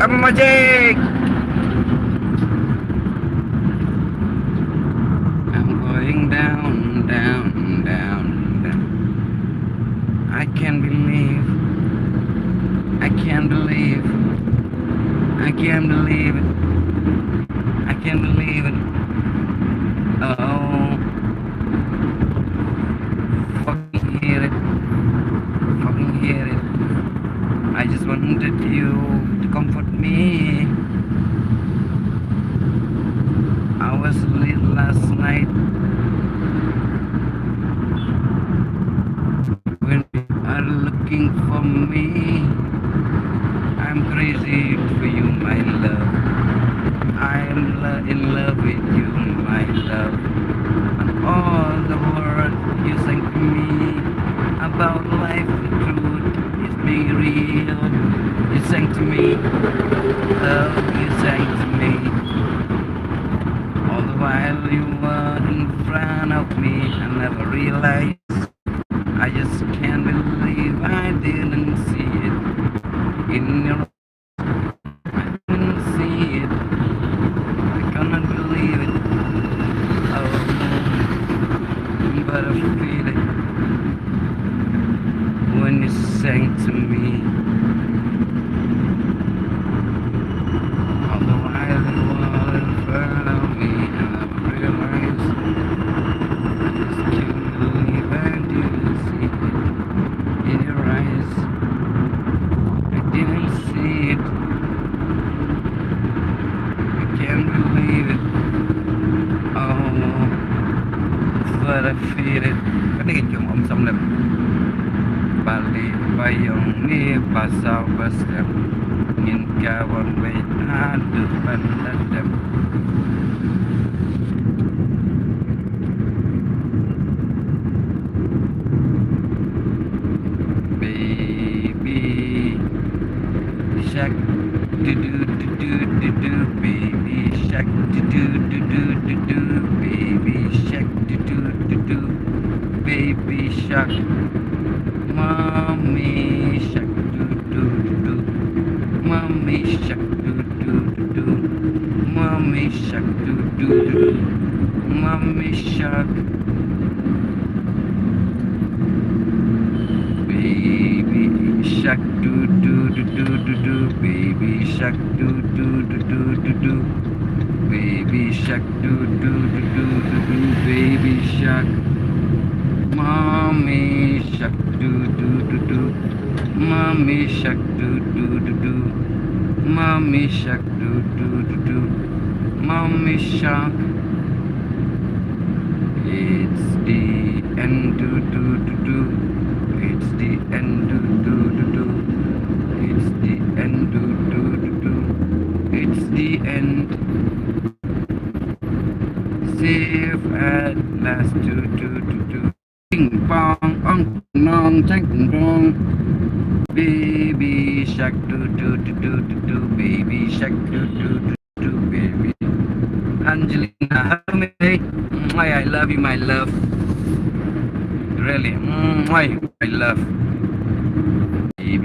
Apa magic? I'm going down, down, down, down. I can't believe. I can't believe. I can't believe it. I can't believe it. Oh. Fucking hate it. Fucking hate it. I just wanted you to comfort me. I was late last night. When you are looking for me, I'm crazy for you, my love. I'm lo- in love with you, my love. And all the words you sang to me about life, the truth is being real. You sang to me, love, you sang to me. All the while you were in front of me, I never realized. I just can't believe I didn't see it in your, I didn't see it. I cannot believe it. Oh, but I feel it when you sang to me. All the while you were in front of me, and I realized I just can't believe I didn't see it in your eyes. I didn't see it. I can't believe it. Oh, but I feel it. Kane ka jong Om Samlem. Bali ba ïong ni ba saw ba stem. Ngin ka wan wei haduh ban da dem. Baby shark, do do do do do do, baby shark, do do do do do do, baby shark, do do do do, baby shark, mommy shark, do do do do, mommy shark, do do do do, mommy shark, do do do do, mommy shark. Baby shark, do do do do do do. Baby shark, do do do do do do. Baby shark, do do do do do do. Baby shark, mommy shark, do do do do. Mommy shark, do do do do. Mommy shark, do do do do. Mommy shark. It's the end, do do do do. It's the end, do do do do. It's the end, do do do do. It's the end. Safe at last, do do do do. Ping pong, ong nong, chang dong. Baby shark, do do do do do do. Baby shark, do do do do, baby. Angelina, hello, mate. Mwah, I love you, my love. Really, mwah, my love. Baby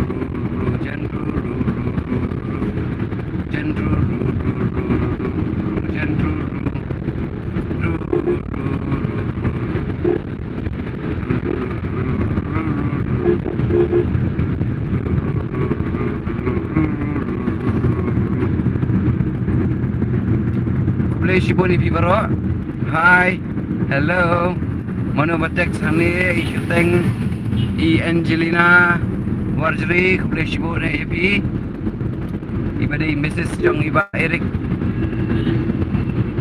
Khublei shibun ïa phi baroh. Hi. Hello. Mano ba text hangne, i Shuteng, i Angelina Warjri, khublei shibun ïa phi. Iba dei Missus jong i Bah Eric.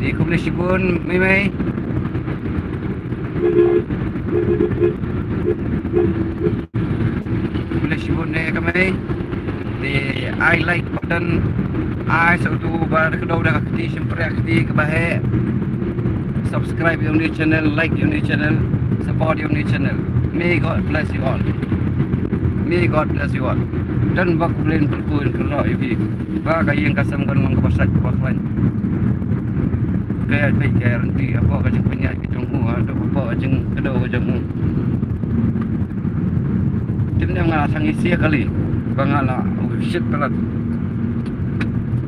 Te khublei shibun, Mei Mei. Khublei shibun ïa ka Mei. Te ai like button, ai sa utu ba ka dei da ka kti shim pyrshah kti kaba heh. Subscribe ïa une u channel, like ïa une u channel, support ïa une u channel. May God bless you all. May God bless you all. Don ba khublei pyrkhu pyrkhu ïa phi. Ba ka ïing ka sem kan long kaba sait kaba khlaiñ. Ka ïaid beit ka ïaid ryntih, hapoh ka jingpynïaid ka jong u, haduh hapoh ka jingkdew ka jong u. Tip ne nga la sang ïa sia kali ba nga la, oh shit, palat.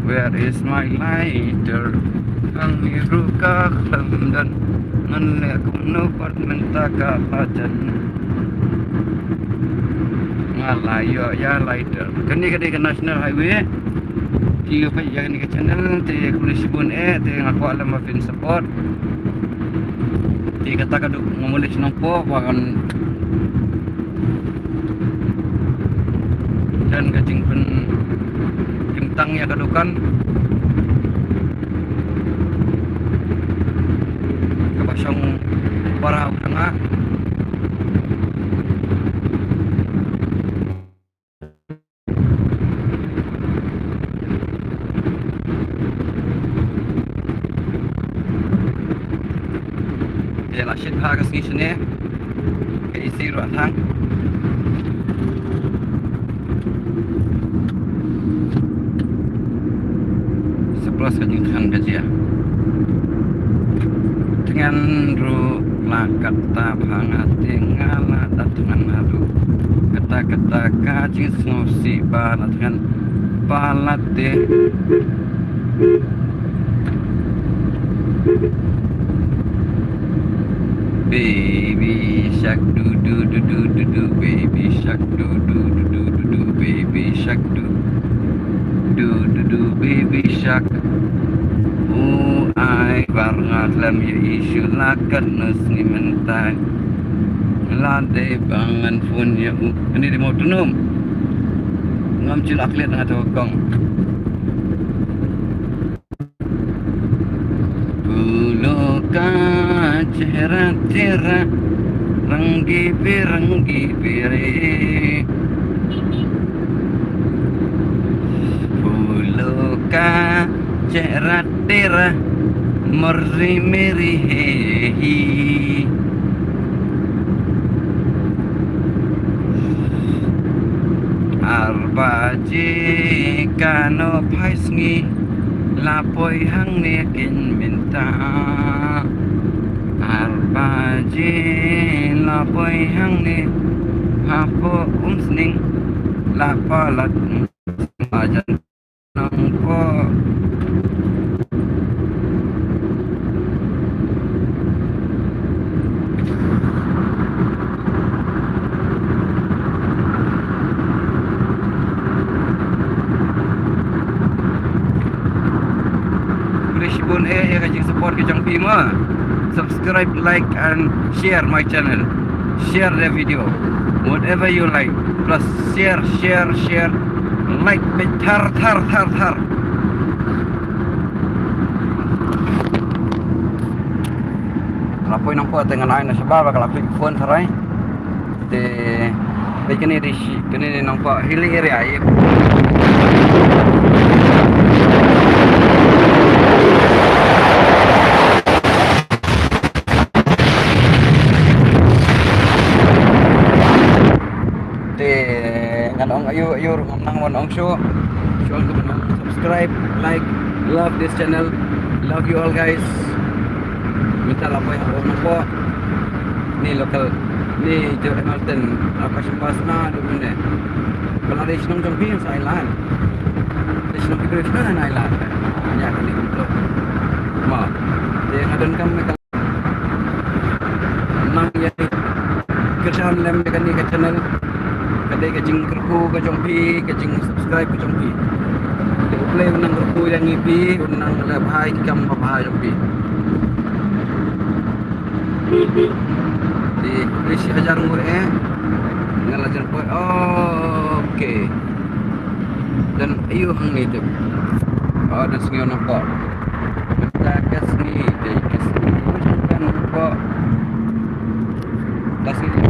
Where is my lighter? Hangne ruh ka khlem don. Ngan leh kumno pat mynta ka la jan. Nga la ïoh ïa lighter. Kane ka dei ka National Highway. Phi ïoh peit ïa kane ka channel te khublei shibun eh, te nga kwah lem ba phin support. Te kata ka duk nga mut leit sha Nongpoh ba kan jan ka jingpynkyntang ïa ka dukan kaba shong para u jong nga. Te la shit bha ka sngi shane. Ka isi ruh thang. Surprise ka jingthan ka jia. Tngan ruh la kata bha nga te nga la da tngan ruh. Kata kata ka jingsngewsih ba la tngan ba la te. Baby shark, do do do do do do, baby shark, do do do do do do, baby shark, do do do do, baby shark. U ai bar nga khlem ïa i shu la kat na sngi mynta. La dei ba ngan phone ïa u. Ani dei mo tunum. Ngam chi la klet nga to kong. फूलों का चेहरा तेरा रंगी बिरंगी भी रे। फूलों का चेहरा तेरा मर्जी मेरी है ही। Ar baje kano phai sngi la poi hangne kin mynta. Ar baje la poi hangne hapoh Umsning la palat majan. Nang ko. Khublei shibun eh ïa ka jingsupport ka jong phi mo. Subscribe, like and share my channel. Share the video. Whatever you like. Plus share, share, share. Like beit thar thar thar thar. La poi Nongpoh te ngan ai na shabar ba ka la klik phone tharai. Te te kane dei shi kane dei Nongpoh hilly area ïa. Te ngan ong ayu ayu ruh ngam nang wan ong shuh. Shuh ka ban ong subscribe, like, love this channel. Love you all guys. Mynta la poi ha Nongpoh. Ni local ni jo Hamilton apa shampas na du mene. Bala dei shnong jong phi sa ai lan. Dei shnong phi sa ai lan. Nya kane kumto. Ma. Te nga donkam Nang ïa kyrshan lem ïa kane ka channel. Ka dei ka jingkyrkhu ka jong phi, ka jingsubscribe ka jong phi. Te U Blei un nang kyrkhu ïa ngi phi, un nang leh bha ïa ki kam babha jong phi. Te U Blei shi hajar nguh eh. Nga la jan poi. Okay. Dan ayu hangne te. Oh, dan sngi Nongpoh. Mynta ka sngi dei ka sngi ka Nongpoh. Dan sngi.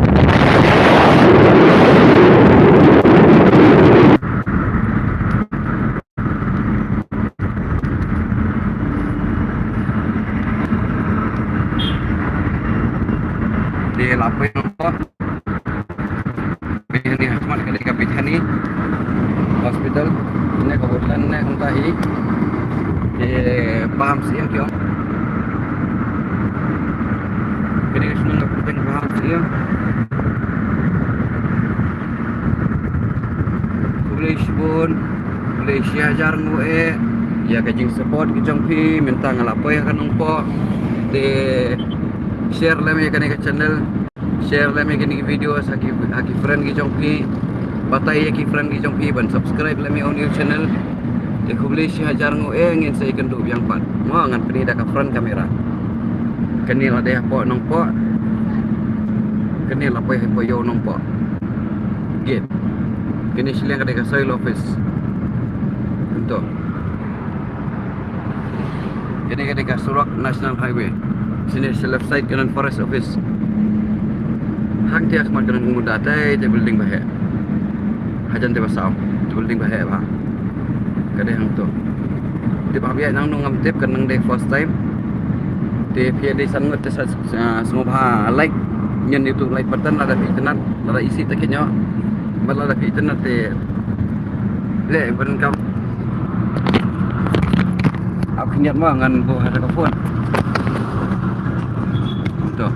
Dei la poi Nongpoh. Bini hamat ka dei ka Bethany Hospital. Ne ka hotel ne kumta hi. Te pam siem ki ong. Kini ka shnong ka puteng pam siem. Khublei shibun. Khublei shi hajar nguh eh. Ïa ka jingsupport ki jong phi mynta nga la poi ha ka Nongpoh. Te share lem ïa kane ka channel. Share lem ïa kine ki video ha ki, ha ki friend ki jong phi. Batai ïa ki friend ki jong phi ban subscribe lem ïa u new channel. Te khublei shihajar nguh eh, ngin sa ïakynduh biang pat. Mo, ngan pyni da ka front camera. Kane la dei hapoh Nongpoh. Kane la poi hapoh ïew Nongpoh gate. Kane shiliang ka dei ka soil office. Kumto. Kane ka dei ka surok National Highway. Shane sha left side ka don Forest Office. Hangta ha khmat ka don u muda, te te building ba heh. Hajan te ba saw, te building ba heh bha. Ka dei hangto. Tip hap ïa nangno ngam tip, ka nang dei first time. Te phi dei san ngut te sa, sa, sngewbha like. Ñion YouTube like button lada phi itynnad, lada isih te kynñiuh. Bad lada phi itynnad te leh ban kam. Ap khyndiat ma ngan buh ha ka phone. To.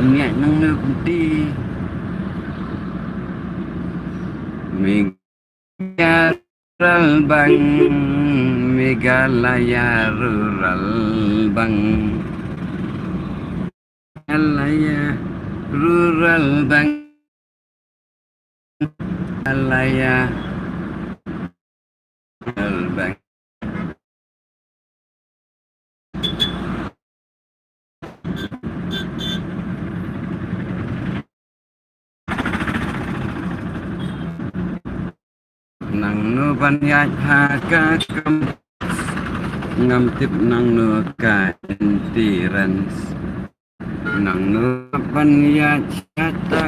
Ngiat nang ne kunti. Meghalaya Rural Bank, Meghalaya Rural Bank. Meghalaya Rural Bank. Meghalaya Rural Bank. Nangno ban ïaid ha ka kam, ngam tip nangno ka entrance. Nangno ban ïaid ha ka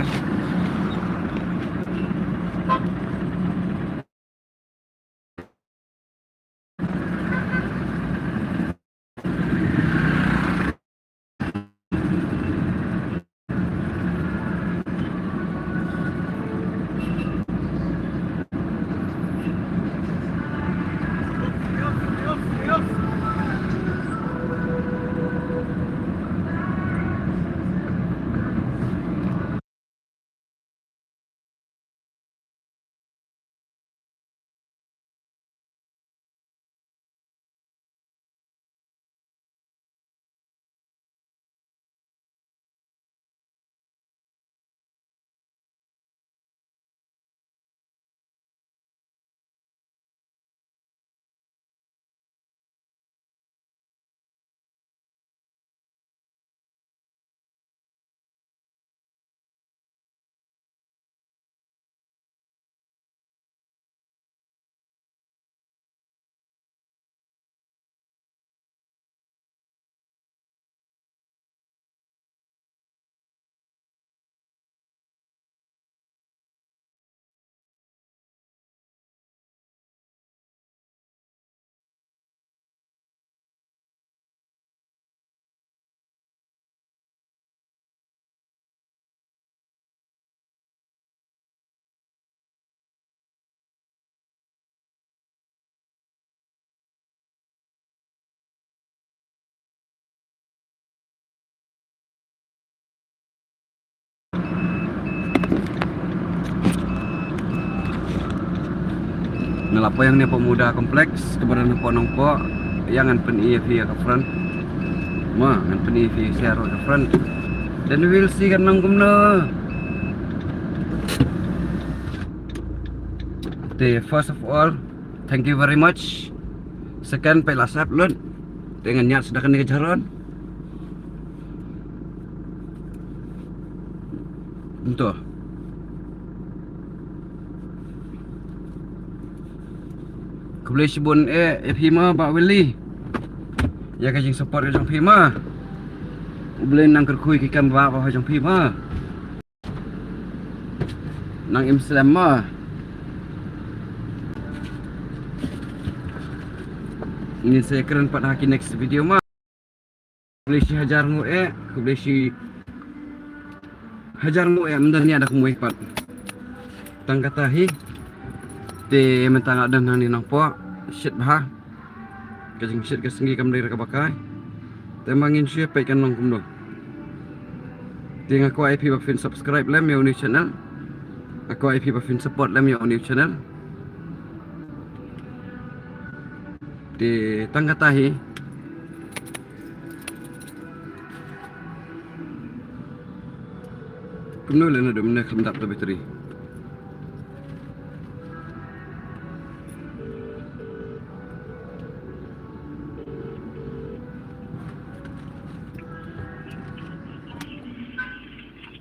Nga la poi hangne hapoh Muda Complex, kaba don hapoh Nongpoh, ïa ngan pyni ïa phi ïa ka front. Ma, ngan pyni ïa phi sha ka front. Then we'll see kan long kumno. Te first of all, thank you very much. Second, peit la sap lut. Te ngan ñiad sdang kane ka jaron. Nto. Khublei shibun eh, eh phi ma Bah Willy. Ïa ka jingsupport ka jong phi ma. U Blei nang kyrkhu ïa ki kam ba, ba jong phi ma. Nang im slem ma. Ngin sa kren pat ha ki next video ma. Khublei shi hajar nguh eh, khublei shi hajar nguh eh, mynta ïa da kumwei pat. Tang kata hi. Te mynta nga dang hangne Nongpoh, shit bha. Ka jingshit ka sngi kam dei kaba kai. Te ma ngin shu peit kan long kumno. Te nga kwah ïa phi ba phin subscribe lem ïa u new channel. Nga kwah ïa phi ba phin support lem ïa u new channel. Te tang kata hi. Kumno leh naduh mynne kham dap ta battery.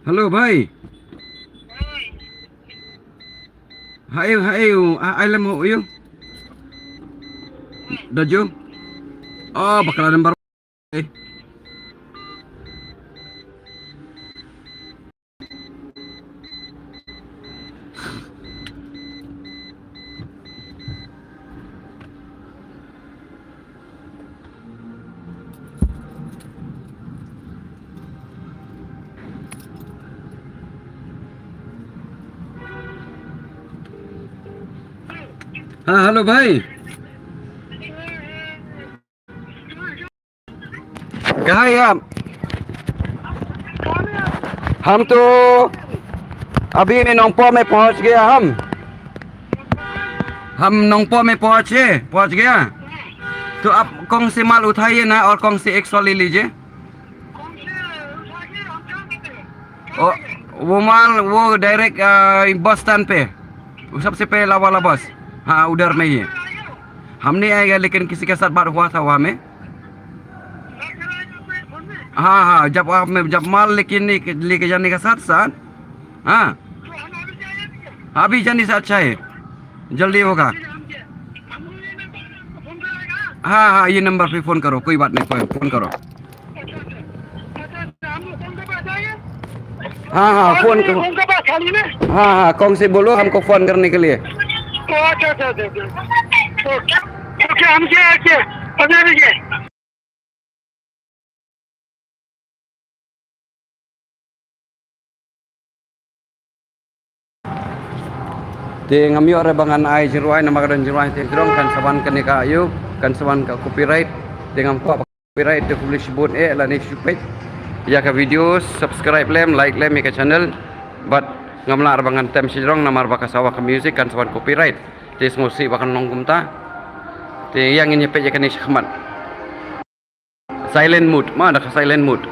Hello bhai. Hai hai, ai lem ho yu. Da ju. Oh, bakla number. Ha, hello bhai. कहाँ है आप? हम तो अभी में नोंगपो में पहुंच गया हम। हम नोंगपो में पहुंचे, पहुंच गया। तो आप कौन से माल उठाइए ना और कौन से एक्स्ट्रा ले लीजिए। ओ, वो माल वो डायरेक्ट बस स्टैंड पे, वो सबसे पहला वाला बस। हाँ, उधर में ही है। हम नहीं आएगा, लेकिन किसी के साथ बात हुआ था वहाँ में। हाँ हाँ, जब आप में जब माल लेके नहीं लेके जाने का साथ साथ, हाँ, अभी जाने से अच्छा है, जल्दी होगा। हाँ हाँ, ये नंबर पे फोन करो, कोई बात नहीं, फोन फोन करो। हाँ हाँ, फोन करो। हाँ हाँ, कौन से बोलो, हमको फोन करने के लिए। अच्छा अच्छा अच्छा अच्छा। ओके, हम क्या क्या पता नहीं क्या। Te ngam ïoh re ba ngan ai jingrwai namar ka don jingrwai te jrong kan sa wan kane ka ïoh, kan sa wan ka copyright. Te ngam kwah ba copyright te publish bun eh lane shu peit ïa ka video, subscribe lem, like lem ïa ka channel. But ngam lah re ba ngan tem shi jrong namar ba ka sawa ka music kan sa wan copyright. Te sngewsih ba kan long kumta. Te ïa ngin ïa peit ïa kane shakhmat. Silent mode, ma da ka silent mode.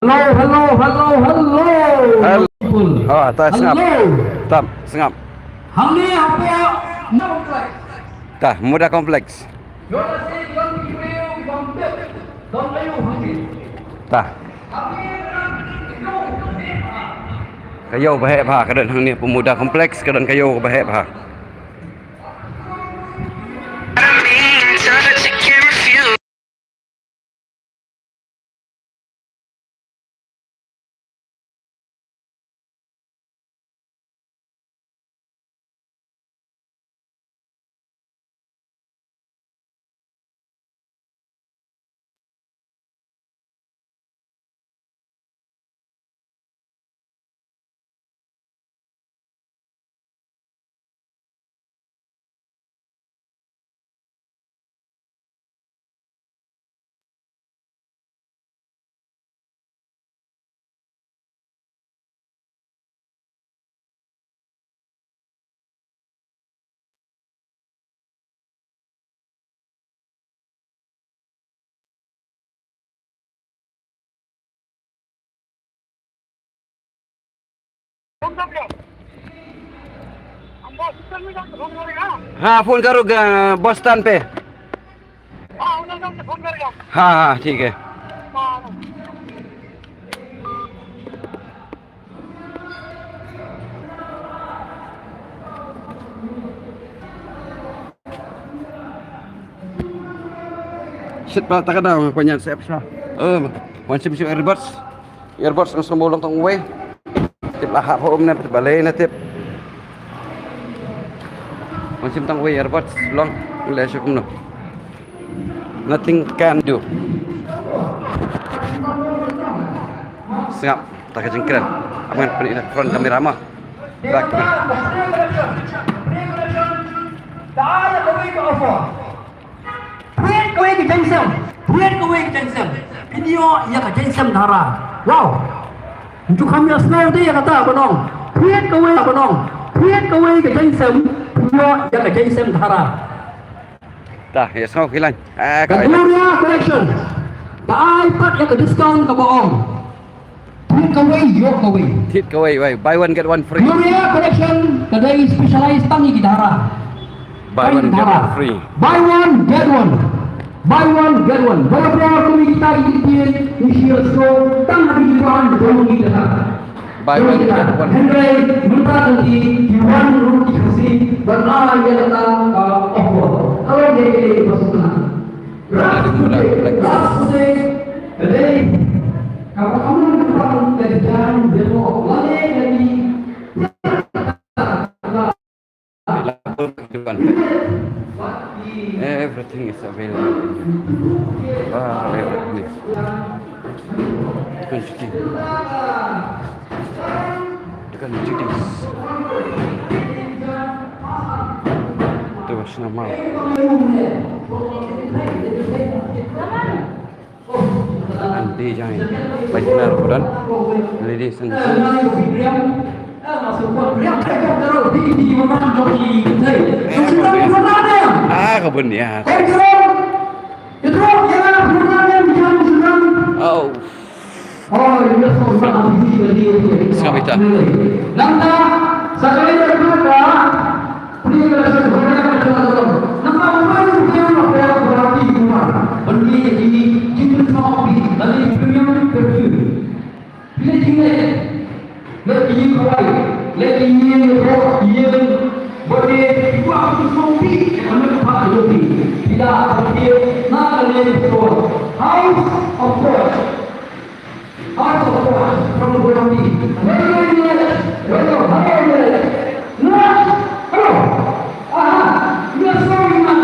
Hello, hello, hello, hello. Hello. People. Ah, ta sngap. Hello. Tam, sngap. Hangne hapoh Muda Complex. Ta, Muda Complex. Ta. Ka ïew ba heh bha, ka don hangne hapoh Muda Complex, ka don ka ïew ba heh bha. हाँ, फोन करो, ग-, बस स्टैंड पे। हाँ, हाँ, ठीक है। Shit, ba ta ka daw, pa ñiad sep sha. Eh, wan sim sim earbuds. Earbuds nga sngewbha long tang wei. Tip la hap hom ne, tip balei ne tip. Wan sim tang wei earbuds long. Ngi leh sha kumno. Nothing can do. Sngap, ta ka jingkren. Ap ngan pynïaid na front camera ma. Bak ma. Peit kawei ka jaiñsem. Peit kawei ka jaiñsem. Pynïoh ïa ka jaiñsem Dara. Wow. Ntu kham ïa snow te ïa kata ba nong. Peit kawei ba nong. Peit kawei ka jaiñsem. Pynïoh ïa ka jaiñsem Dara. Ta, ïa sngew ki lain. Ah, ka Gloria Collection. Ka ai pat ïa ka discount kaba ong. Thied kawei, ïoh kawei. Thied kawei, wei. Buy one, get one free. Gloria Collection, ka dei specialize tang ïa ki Dara. Buy one, get one free. Buy one, get one. Buy one, get one. Buy one, get one. Buy one, get one. Buy one, get one. Hynrei mynta ka dei ki wan ruh ki Khasi ban ai ïa kata ka offer. Ka long ïa ki ba sngewtynnat. Ras putek, ras putek. Ka dei kaba ka mon ka ban ka jaiñ demo lane ka dei. Everything is available. Wow, everything. Kan cuti. Kan cuti. Tu bas nama. Ante jai. Baik, benar, Ladies and gents. Ah, ka bun ïa. Oh. Sngap ita. House of God from Guwahati. Radio, radio, radio, radio. Hello. Aha. Yes, sorry, man.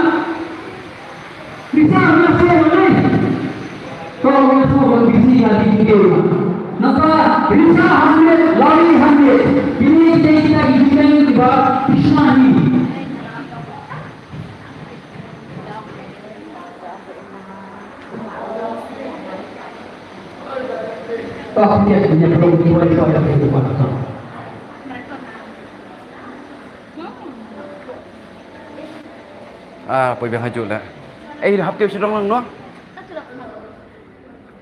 Bisa, bisa, sorry. Kau bisa, sorry, bisa, ya, di video. Napa? Bisa, hundred, lari, hundred. Ini kita, kita, kita, kita, kita, kita, kita. Ah, poi biang hajuh lah. Eh, dah hapti sudah lang noh.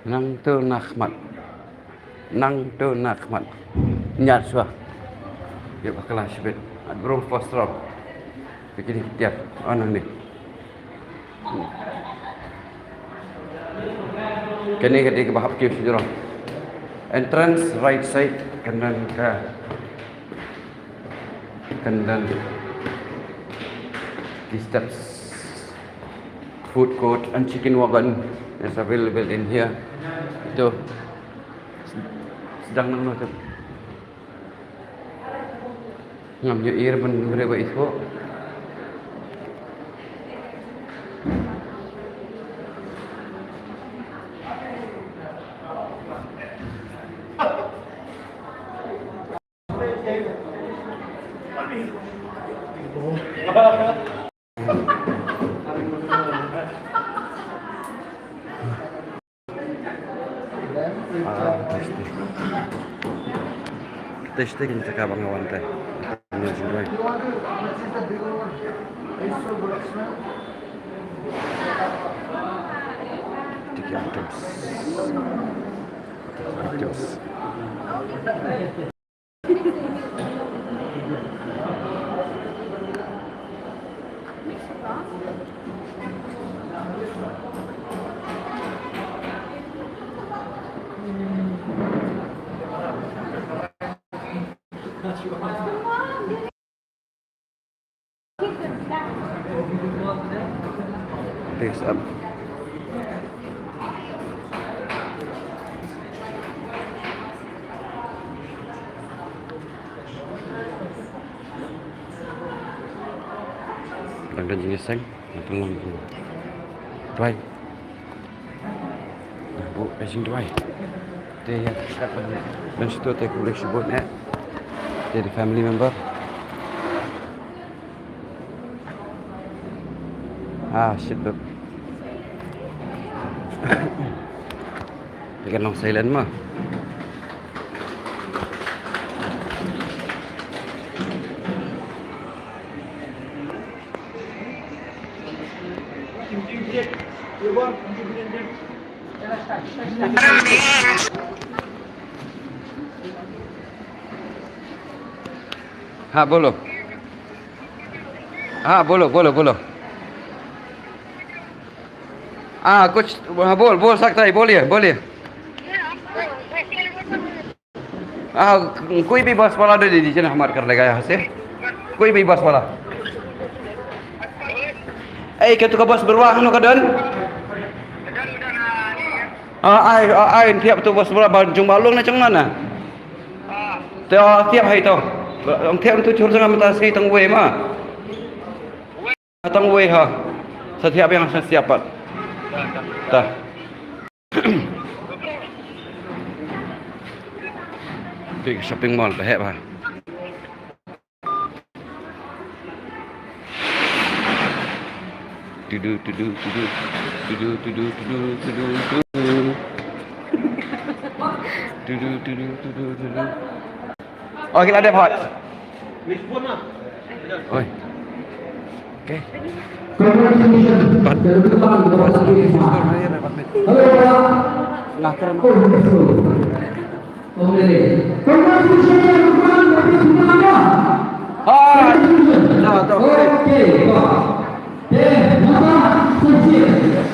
Nang tu nahmat. Nang tu na khmat. Ñiad shuwa. Ïa bakla shibit. At brung first round. Ïa kine ki tiar. Oh, nangne. Kane ka dei kaba hap kiew shajrong. Entrance right side, kan don ka, kan don ki steps. Food court and chicken wagon is available in here. Ito. Sdang nangno te. Ngam ïohi re ban ïohi ba ito. Ah, tasty. Tasty kin cakap bang awan teh. Amazing, right? Tiki items. Tiki items. Thanks, um. Lang dan jingïaseng, lang dan jingïaseng. Bye. Bun, eh, jingduwai. Te ïa, ban sdang te khublei shibun eh. Te the family member. Ah, shit, beb. Te kan long silent mo. हाँ, बोलो। हाँ, बोलो, बोलो, बोलो। हाँ, कुछ, हाँ, बोल, बोल सकता है, बोलिए, बोलिए। हाँ, कोई भी बस वाला दे दीजिए ना, हमारे कर लेगा यहाँ से। कोई भी बस वाला। Ei, katu ka bus byrwa hano ka don? Ah, ai, ah, ai, thiap tu bus byrwa ba jong ba long na jong na na. Te, ah, thiap hai to. Ong thiap tu chur jong mata sei tang wei ma. Tang wei ha. Sa thiap yang sa siap pat. Ta. Big shopping mall ba heh ba. Tudu, tudu, tudu. Tudu, tudu, tudu, tudu, tudu. Tudu, tudu, tudu, tudu. Oh, kita ada hot. Oi. Okay. Congratulations. Pat. Hello, Pak. Ngah keren. Oh, betul. Hai. Okey, naba shisien.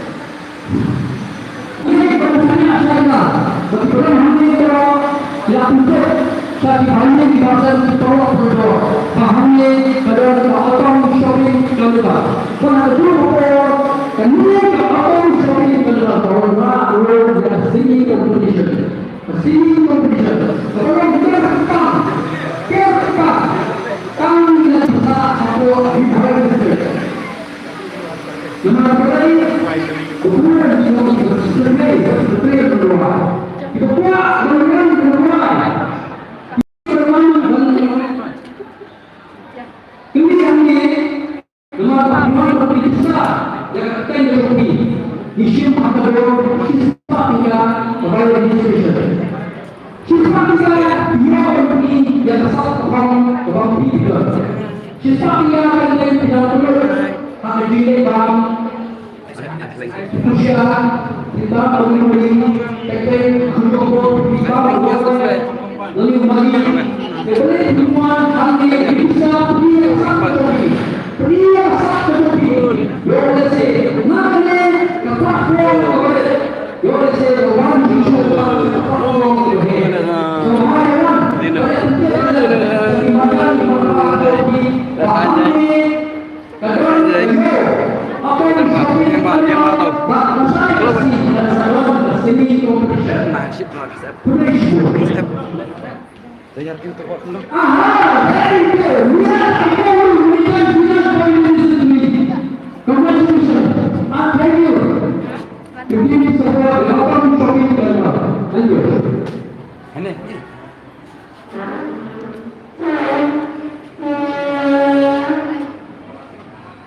Ngi ba ngi tanya sha nga, ba ki briew hangne baroh, ïa pynthut sha ki bahaïing ki basan baroh baroh, ba hangne ka don ka Autumn Shopping Carnival. Ba ha kajuh ka por kane ka Autumn Shopping Carnival ka wanrah ruh ïa ka singing competition. Singing competition. Ka ban long kyrpang, kyrpang, tang ïa ka bynta hapoh Ri Bhoi District. Namar balei? Ka bun ki nongshakri, shakri ban rwai. Kiba kwah ban rwai ban rwai. Kiba rwai ban rwai. Kine hangne Namar ba ki wan ba phi pisa ïa ka kyrteng jong phi, ngi shim ha ka dor shispah tyngka ka bai registration. Shispah tyngka ïa ka phi ïoh ban phi ïa ka sap ka phong ka bam phi ka. Shispah tyngka ka leng phi dang pynlut ha ka jingleh bam.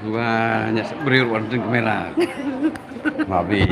Wah, nyasep beriur wan ding kamera. Mabi.